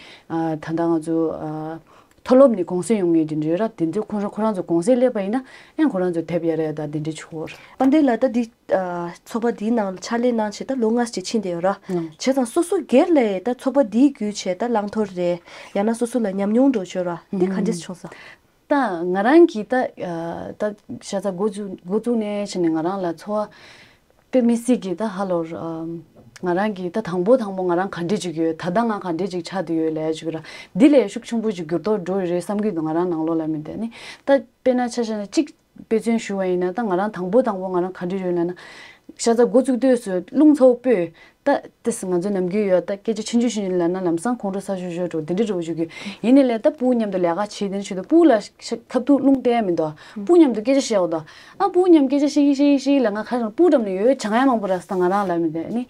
ད་ལྟ་ང་ཚོ་ཨ། མཐོ་སློབ་ནས་གུང་སེང་ཡོང་མཁན་དེ་འདྲ་ཡོད་ར། དེ་ཚོ་ཁོ་རང་ཁོ་རང་ཚོ་གུང་སེང་སླེབས་པ་ཡིན་ན་ཡང་ཁོ་རང་ཚོ་དེབ་གཡར་ཡ་དང་དེ་འདྲ་ཆོག་ར། དཔལ་ལྡན་ལགས་ད་འདི་ཨ་ཚོགས་པ་འདིའི་ནང་ལ་ཕྱག་ལས་གནང་བྱས་ད་ལོ་ལྔ་ཅིག་ཕྱིན་བསྡད་ཡོད་ར། ཨང་། བྱས་ཙང་སོ་སོ་སྒེར་ལ་ད་ཚོགས་པ་འདིའི་བརྒྱུད་བྱས་ད་བླང་དོར་རེད་ཡང་ན་སོ་སོ་ལ་ཉམས་མྱོང་འགྲོ་ཆོག་ར་འདི་ག་འདྲས་བྱུང་སོང་། ད་ང་རང་གིས་ད་ཨ་ད་ཤ་ཚ་འགོ་བཙུགས་འགོ་བཙུགས་ནས་བྱས་ནས་ང་རང་ལ་ཚོར་བ་དཔེ་མི་སྲིད་ཀྱི་ད་ཧ་ལོར། ཨམ། ང་རང་གིས་ད་དང་པོ་དང་པོ་ང་རང་ག་འདྲས་ཅིག་ཡོད། ད་ལྟ་ང་ག་འདྲས་ཅིག་ཆགས་བསྡད་ཡོད་ལབ་ཅིག་ར། འདི་ལས་ཤུགས་ཆེན་པོ་ཅིག་འགྱུར་ལྡོག་འགྲོ་ཡི་རེད་བསམ་གྱི་འདུག་ང་རང་ནང་ལོགས་ལ་མི་འདུག་ནི་ད་དཔེར་ན་ཆ་བཞག་ན་གཅིག་དཔེ་མཚོན་ཞུ་བ་ཡིན་ན་ད་ང་རང་དང་པོ་དང་པོ་ང་རང་ག་འདྲས་ཡོད་ལབ་ན། ཤ་ཚ་འགོ་བཙུགས་དུས་སུ་རླུང་ཚ་པོ་སྤོས། ད་ཏིས་ང་ཚོ་ནམ་རྒྱུན་ཡོད་ད་སྐད་ཆ་ཆུང་ཆུང་ཞིག་ལབ་ན་ལམ་སང་ཁོང་ཁྲོ་ས་ཞོ་ཞོ་འགྲོ་འདི་འདྲ་འགྲོ་བཅུག་གི་ཡིན་ནི་ལས་ད་སྤུ་མཉམ་དུ་ལས་ཀ་བྱེད་དེ་ནི་ཞུ་དུས་སྤུ་ལ་ཤ་ཁབ་ཐུག་རླུང་བསྟན་མི་འདུག་སྤུ་མཉམ་དུ་སྐད་ཆ་བཤད་འོ་ད། ཨ་སྤུ་མཉམ་སྐད་ཆ་བཤད་ཀྱི་བཤད་ཀྱི་བཤད་ཀྱི་ལ་ང་ཁ་རང་སྤུ་འགྲམ་ནས་ཡོད་བྱང་ཡ་མང་པོ་ར་ས་ང་རང་ལ་མི་འདུག་ནི།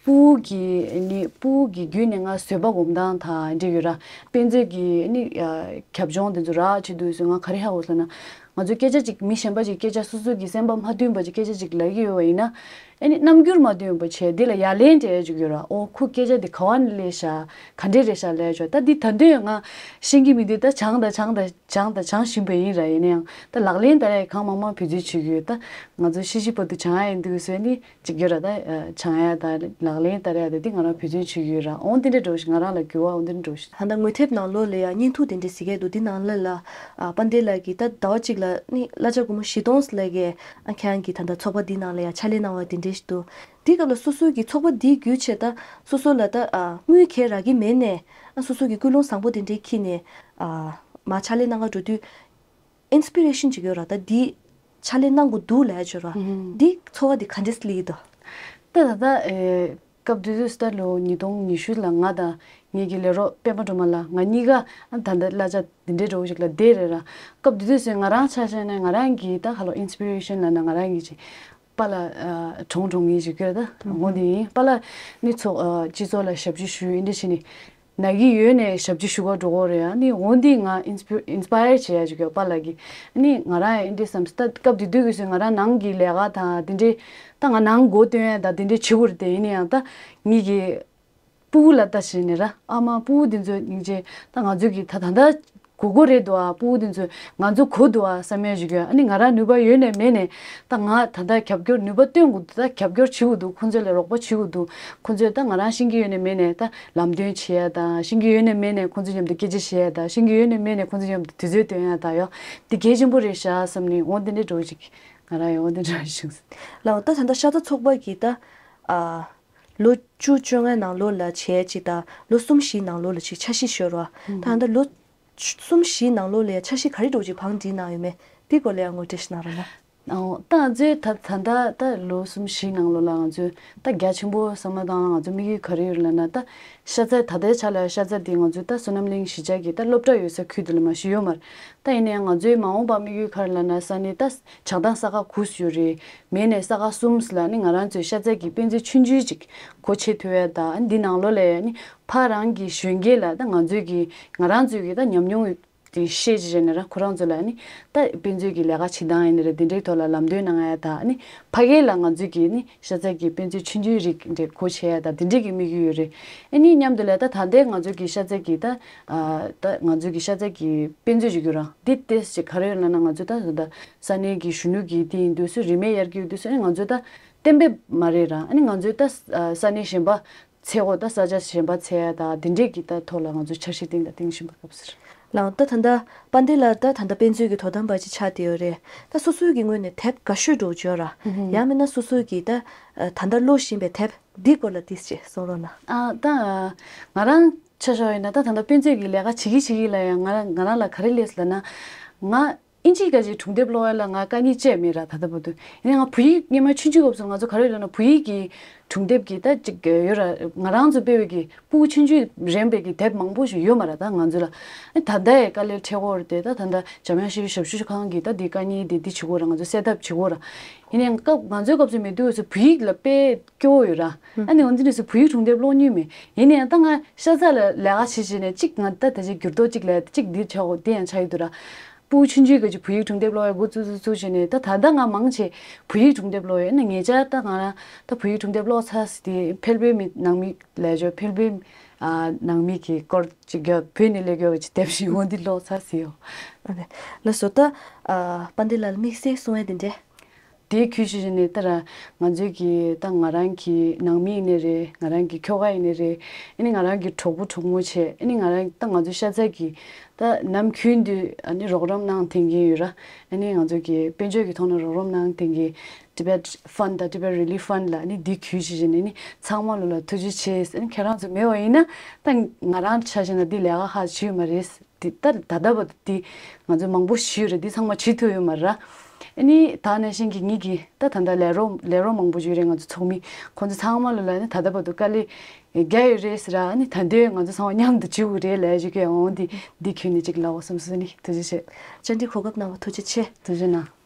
སྤུ་གི་ནི་སྤུ་གི་བརྒྱུད་ནས་ང་བཟོད་པ་སྒོམ་སྟངས་དང་འདྲ་ཡོད་ར། དཔེ་མཛོད་ཀྱི་ནི་རྒྱབ་ལྗོངས་དེ་ཚོ་རག་བྱེད་དུས་སུ་ང་ག་རེ་ཧ་གོ་སོང་ན། ང་ཚོ་སྐད་ཆ་ཅིག་མི་གཞན་པ་ཅིག་སྐད་ཆ་སོ་སོ་གི་སེམས་པ་མ་མཐུན་པ་ཅིག་སྐད་ཆ་ཅིག་ལབ་ཀྱི་ཡོད་པ་ཡིན་ན། ཨ་ནི་རྣམ་འགྱུར་མ་མཐུན་པ་བྱས་འདི་ལ་ཡ་ལན་སྤྲད་ཡ་ཅིག་ཡོད་ར། ཨོ་ཁོ་སྐད་ཆ་འདི་ག་བ་ནས་སླེབས་ཤག་ག་འདྲས་རེད་ཤག་ལབ་ཡ་ཅིག་ད་འདི་ད་དུང་ང་ཤེས་ཀྱི་མི་འདུག་ད་སྦྱངས་ད་སྦྱངས་ད་སྦྱངས་ད་སྦྱང་བཞིན་པ་ཡིན་ར། ཡིན་ན་ཡང་ད་ལག་ལེན་བསྟར་ཡ་གང་མང་མང་བེད་སྤྱོད་བྱེད་ཀྱི་ཡོད། ད་ང་ཚོ་ཤི་ཤི་བར་དུ་སྦྱང་ཡ་ཡིན་འདུག་ཟེར་ནི་ཅིག་ཡོད་ར། ད་སྦྱང་ཡ་ད་ལག་ལེན་བསྟར་ཡ་ད་འདི་ང་རང་བེད་སྤྱོད་བྱེད་ཀྱི་ཡོད་ར། ཨོ་འདི་འདྲ་འགྲོ་ཞིག་ང་རང་ལ་འགྱུར་བ་ཨོ་འདི་འདྲ་འགྲོ་ཞིག་ད་ལྟ་དངོས་དེབ་ནང་ལོགས་ལ་ཡང་བརྙན་ཐུང་དེ་འདྲ་གཟིགས་ཀྱི་འདུག་འདི་ནང་ལ་ལ་ཨ་དཔལ་ལྡན་ལགས་ཀྱིས་ད་ཟླ་བ་གཅིག་ལ་ནི་གླ་ཆ་སྒོར་མོ་བཞི་སྟོང་ལས་ཀའི་ཨ་ཁྱེད་རང་གིས་ད་ལྟ་ཚོགས་པ་འདི་ནང་ལ་ཡང་ཕྱག་ལས་གནང་བ་དེ་འདྲ་ཞིག་འདུག་འདི་སྐབས་ལ་སོ་སོ་གི་ཚོགས་པ་འདིའི་བརྒྱུད་བྱས་ད་སོ་སོ་ལ་ད་ཨ་དངུལ་གས་རག་གི་མེད་ནས་ཨ་སོ་སོ་གི་ཀུན་སློང་བཟང་པོ་དེ་འདྲའི་འཁྱེར་ནས་ཨ་མར་ཕྱག་ལས་གནང་ག་འགྲོ་དུས་ཨིན་སི་པི་རེ་ཤན་ཅིག་ཡོད་ར། ད་འདི་ཕྱག་ལས་གནང་དགོས་འདུག་ལབ་ཡ་ཅིག་ཡོད་ར། ཨུམ། འདི་ཚོར་བ་འདི་ག་འདྲས་སླེབས་ཀྱི་འདུག་ད་ད་ད་ཨེ། སྐབས་དེ་དུས་སུ་ད་ལོ་ཉིས་སྟོང་ཉི་ཤུ་ལ་ང་དང་ངེད་ཀྱི་ལས་རོགས་པད་མ་སྒྲོལ་མ་ལགས་ང་གཉིས་ཀ་ད་ལྟ་གླ་ཆ་འདི་འདྲའི་འདྲ་བོ་ཞིག་ལ་བསྡད་རེད་ར། སྐབས་དེ་དུས་སུ་ང་རང་ཆ་བཞག་ན་ང་རང་གི་ད་ཧ་ལོ་ཨིན་སི་པི་རེ་ཤན་ལབ་ན་ང་རང་གི་ཅིག་པཱ་ལགས་གྲོངས་གྲོངས་ངེས་ཅིག་གི་ད་དགོངས་དེ་ཡིན། པཱ་ལགས་ནི་ཚོགས་སྤྱི་ཚོགས་ལ་ཞབས་ཕྱི་ཞུས་ཨིན་འདྲ་བྱས་ནས། ན་གི་ཡོད་ནས་ཞབས་ཕྱི་ཞུ་ག་འགྲོ་གི་རེད། ཨ་ནི་འོ་འདི་ང་ཨིན་སི་པི་ཨིན་སི་པ་ཡར་བྱེད་ཡ་ཅིག་ཡོད་པ་ལ་གི། ཨ་ནི་ང་རང་ཡང་ཨེ་འདྲ་བསམ་སོང་། ད་སྐབས་དེ་དུས་ཀྱི་སོང་ང་རང་ནང་གི་ལས་ཀ་དང་དེ་འདྲའི་ད་ང་ནང་མགོ་སྟོན་ཡ་ད་དེ་འདྲའི་བྱེད་དགོས་རེད་དེ། ཡིན་ན་ཡང་ད་ངེད་ཀྱི་སྤུ་གུ་ལ་ལྟ་བྱས་ནས་ར། ཨ་མ་སྤུ་གུ་འདི་ཚོ་སྙིང་རྗེ། ད་ང་ཚོས་ཀྱི་ད་ད་ལྟ་གོ་གོ་རེད་འདུག་ཨ། སྤུ་གུ་འདི་ཚོས་ང་ཚོ་གོ་འདུག་ཨ་བསམ་ཡ་ཞིག་ཡོད། ཨ་ནི་ང་རང་ནུས་པ་ཡོད་ནས་མེད་ནས་ད་ང་ད་ལྟ་རྒྱབ་སྐྱོར་ནུས་པ་བཏོན་དགོས་འདུག་ད་རྒྱབ་སྐྱོར་བྱེད་དགོས་འདུག་ཁོང་ཚོ་ལ་རོགས་པ་བྱེད་དགོས་འདུག་ཁོང་ཚོས་ད་ང་རང་ཤེས་ཀྱི་ཡོད་ནས་མེད་ནས་ད་ལམ་སྟོན་བྱེད་ཡ་དང་། ཤེས་ཀྱི་ཡོད་ནས་མེད་ནས་ཁོང་ཚོ་མཉམ་དུ་སྐད་ཆ་བཤད་ཡ་དང་། ཤེས་ཀྱི་ཡོད་ནས་མེད་ནས་ཁོང་ཚོ་མཉམ་དུ་དུས་ཚོད་སྟོན་ཡ་དང་། ཡོ་འདི་གལ་ཆེན་པོ་རེད་ཤག་བསམ་ནས་འོ་འདི་འདྲའི་འགྲོ་ཞིག་ང་རང་ཡང་འོ་འདི་འདྲ་ཞིག་ལགས་འོ། ད་ད་ལྟ་ཤ་ཚ་ཚོགས་པ་གི་ད་ཨ། ལོ་བཅུ་བཅོ་ལྔའི་ནང་ལོགས་ལ་བྱས་ཅིག་དང་ལོ་གསུམ་བཞིའི་ནང་ལོགས་ལ་ཅིག་འཆར་གཞི་ཤོར་བ། ད་ལྟ་ལོ་གསུམ་བཞིའི་ནང་ལོགས་ལ་འཆར་གཞི་ག་རེ་འདྲ་ཅིག་བང་སྒྲིག་གནང་ཡོད་མེད་དེ་སྐོར་ལ་ཡང་ངོ་སྤྲོད་ཞིག་གནང་རོགས་གནང་། ཨོ། ད་ང་ཚོའི་ད་ད་ལྟ་ད་ལོ་གསུམ་བཞིའི་ནང་ལོགས་ལ་ང་ཚོས་ད་རྒྱ་ཆེན་པོ་བསམ་བློ་བཏང་ན་ང་ཚོ་དམིགས་ཡུལ་ག་རེ་ཡོད་ལབ་ན། ད་ཤ་ཚའི་ད་ལྟའི་ཆ་ལ་ཤ་ཚ་འདི་ང་ཚོའི་ད་བསོད་ནམས་གླིང་གཞིས་ཆགས་ཀྱི་ད་སློབ་གྲྭ་ཡོད་ས་ཁུལ་དུ་ལ་མ་གཞི་ཡོད་མ་རེད། ད་ཡིན་ན་ཡང་ང་ཚོའི་མ་འོངས་པ་དམིགས་ཡུལ་ག་རེ་ལབ་ན། ས་གནས་ད་བྱང་ཐང་ས་ཁག་དགུ་ཡོད་རེད། མེད་ནས་ས་ཁག་གསུམ་ལ་ནི་ང་རང་ཚོའི་ཤ་ཚ་གི་དཔེ་མཛོད་ཆུང་ཆུང་ཅིག་སྒོ་ཕྱེ་ཐུབ་ཡ་དང་། འདི་ནང་ལོགས་ལ་ཡ་ནི་ཕ་རང་གི་གཞོན་སྐྱེས་ལ་ད་ང་ཚོའི་གི་ང་རང་ཚོའི་གི་ད་ཉམས་མྱོང་དེ་བཤད་ཅིག་བྱས་ནས་ར། ཁོ་རང་ཚོ་ལ་ནི་ད་དཔེ་མཛོད་ཀྱི་ལས་ཀ་བྱེད་སྟངས་ཡིན་ནི་རེད། དེ་འདྲའི་ཐོག་ལ་ལམ་སྟོན་གནང་ཡ་དང་། ནི་ཕ་གི་ལ་ང་ཚོའི་གི་ནི་ཤ་ཚ་གི་དཔེ་མཛོད་ཆུང་ཆུང་རིགས་འདྲ་སྒོ་ཕྱེ་ཡ་དང་། དེ་འདྲའི་གི་དམིགས་ཡུལ་ཡོད་རེད། ཨ་ནི་མཉམ་དུ་ལ་ད་ད་ལྟའི་ང་ཚོའི་གི་ཤ་ཚ་གི་ད་ཨ་ད་ང་ཚོའི་གི་ཤ་ཚ་གི་དཔེ་མཛོད་ཅིག་ཡོད་ར། འདི་ཏེས་ཅིག་ག་རེ་ཡོད་ལབ་ན། ང་ཚོ་ད་ད་ས་གནས་ཀྱི་གཞོན་ནུ་གི་དེ་ཡིན་དུས་སུ་རིན་མེད་ཡར་རྒྱས་དུས་སུ་ཨ་ནི་ང་ཚོ་ད་གཏན་འབེབས་མ་རེད་ར། ཨ་ནི་ང་ཚོའི་ད་ས་གནས་གཞན་པ་འཚོལ་དགོས། ད་ས་ཆ་གཞན་པ་འཚོལ་ཡ་ད་དེ་འདྲས་ཀྱི་ད་ཐོག་ལ་ང་ཚོ་འཆར་གཞི་བཏིང་ད་བཏིང་བཞིན་པ་སྐབས་སུ་རེད། ལགས་འོ། ད་ད་ལྟ་དཔལ་ལྡན་ལགས་ད་ད་ལྟ་དཔེ་མཛོད་ཀྱི་དོ་དམ་པ་ཅིག་ཆགས་བསྡད་ཡོད་རེད། ད་སོ་སོའི་གི་ངོས་ནས་དེབ་དགའ་ཤོས་འདྲ་བོ་ཅིག་ཡོད་ར། ཡང་མིན་ན་སོ་སོའི་གི་ད་ད་ལྟ་ཀློག་བཞིན་པའི་དེབ་འདི་སྐོར་ལ་ཏིས་ཅིག་གསུང་རོགས་གནང་། ཨ་ད་ང་རང་ཆ་བཞག་ཡིན་ན་ད་ད་ལྟ་དཔེ་མཛོད་ཀྱི་ལས་ཀ་བྱེད་ཀྱི་བྱེད་ཀྱི་ལ་ཡང་ང་རང་ང་རང་ལ་ག་རེ་སླེབས་སོང་ལབ་ན། ང་ཨིན་ཇིའི་སྐད་ཀྱི་སྒྲུང་དེབ་ཀློག་ཡ་ལ་ང་དཀའ་ངལ་བཅས་མེད་ར། ད་ལྟ་བར་དུ་ཡིན་ན་ང་བོད་ཡིག་སྔོན་མ་ཆུང་ཆུང་སྐབས་སུ་ང་ཚོ་ག་རེ་ཡོད་ལབ་ན། བོད་ཡིག་གི་སྒྲུང་དེབ་ཀྱི་ད་ཅིག་ཡོད་ར། ང་རང་ཚོ་སྤེལ་བའི་གི་སྤུ་གུ་ཆུང་ཆུང་རན་པའི་གི་དེབ་མང་པོ་ཞིག་ཡོད་མ་ར། ད་ང་ཚོ་ལ་ཨ་ད་ལྟ་ཡི་དཀའ་ལས་འཕྲད་ཀྱི་ཡོད་རེད་དེ། ད་ད་ལྟ་འཇམ་དབྱངས་ཤེས་རིག་ཞབས་ཞུ་ཁང་གི་ད་འདི་དཀའ་ངལ་འདི་འདི་བྱེད་ཀྱི་ཡོད་ར། ང་ཚོ་སེལ་ཐབས་བྱེད་ཀྱི་ཡོད་ར། ཡིན་ནའང་སྐབས་ང་ཚོའི་སྐབས་སུ་མེད་དུས་སུ་བོད་ཡིག་ལ་དཔེ་སྐྱོ་བོ་ཡོད་ར། ཨ་ནི་འོན་ཏེ་ནས་སུ་བོད་ཡིག་སྒྲུང་དེབ་ཀློག་མྱོང་མེད། ཡིན་ནའང་ད་ང་ཤ་ཚ་ལ་ལས་ཀ་བྱེད་བྱེད་ནས་གཅིག་ང་ད་ད་ཅིག་འགྱུར་ལྡོག་གཅིག་ལས་གཅིག་འདི་ཆགས་འོ་དེ་ཡང་ཆགས་ཡོད་དུ་ར། སྤུ་གུ་ཆུང་ཆུང་གི་ཅིག་བོད་ཡིག་སྒྲུང་དེབ་ཀློག་ཡ་འགོ་བཙུགས་བཙུགས་བཙུགས་བྱས་ནས་ད་ད་ལྟ་ང་མང་ཆེ་བོད་ཡིག་སྒྲུང་དེབ་ཀློག་ཡོད། ཨ་ནི་ངེད་ཅག་ད་ང་རང་ད་བོད་ཡིག་སྒྲུང་དེབ་ཀློག་ཚར་ཟིན་དེ་ཕལ་པའི་མི་ནང་མི་ལས་ཆོག་ཕལ་པའི་ཨ་ནང་མི་གི་སྐོར་ཅིག་གི་བོད་ནས་སླེབས་ཡོད་ཅིག་དེབ་ཞིག་འོ་འདི་ཀློག་ཚར་ཟིན་ཡོད། ཨ་ནི་ལགས་སོ། ད་ཨ་དཔལ་ལྡན་ལགས་ལ་དམིགས་བསལ་གསུང་ཡ་དེ་འདྲས། དེའི་ཁུལ་ཞིག་ནས་ད་ར་ང་ཚོའི་གི་ད་ང་རང་གི་ནང་མི་ཡིན་ནའི་རེད། ང་རང་གི་ཁྱོ་ག་ཡིན་ནའི་རེད། ཨ་ནི་ང་རང་གི་གྲོགས་པོ་གྲོགས་མོ་བྱས། ཨ་ནི་ང་རང་ད་ང་ཚོ་ཤ་ཚ་གི་ད་ནམ་རྒྱུན་དུ་ཨ་ནི་རོགས་རམ་གནང་བསྡད་མཁན་ཡོད་ར། ཨ་ནི་ང་ཚོ་གི་དཔལ་འབྱོར་གྱི་ཐོག་ནས་རོགས་རམ་གནང་བསྡད་མཁན་Tibet Fund དང་Tibet Relief Fund ལ་ཨ་ནི་འདི་ཁུལ་ཞིག་ནས་ཨ་ནི་ཚང་མ་ལོ་ལ་ཐུགས་རྗེ་ཆེ། ཨ་ནི་ཁྱེད་རང་ཚོ་མེད་པ་ཡིན་ན་ད་ང་རང་ཆ་བཞག་ན་འདི་ལས་ཀ་ཧ་ཅིག་ཡོད་མ་རེད། དེ་ལྟར་ད་ལྟ་བར་དུ་དེ་ང་ཚོ་མང་པོ་ཞུས་རེད། འདི་ཚང་མ་བྱེད་ཐུབ་ཡོད་མ་རེད། ཨ་ནི་ད་ནང་བཞིན་གྱི་ངེད་ཀྱི་ད་ད་ལྟ་ལས་རོགས་ལས་རོགས་མང་པོ་ཞུས་རེད། ང་ཚོ་ཚོགས་མི་ཁོང་ཚོ་ཚང་མ་ལོ་ལ་ནི་ད་ལྟ་བར་དུ་དཀའ་ལས་རྒྱག་ཡོད་རེད་ཟེར། ཨ་ནི་ད་དུང་ང་ཚོ་ཚང་མ་མཉམ་དུ་བྱེད་དགོས་རེད་ལས་ཞུ་གི་འོང་། འདི་འདི་ཁྱོན་ནས་ཅིག་ལབ་འོ་བསམ་སོང་། ནི་ཐུགས་རྗེ་ཆེ། བཅར་འདྲི་གོ་སྐབས་གནང་བ་ཐུགས་རྗེ་ཆེ། ཐུགས་རྗེ་གནང་།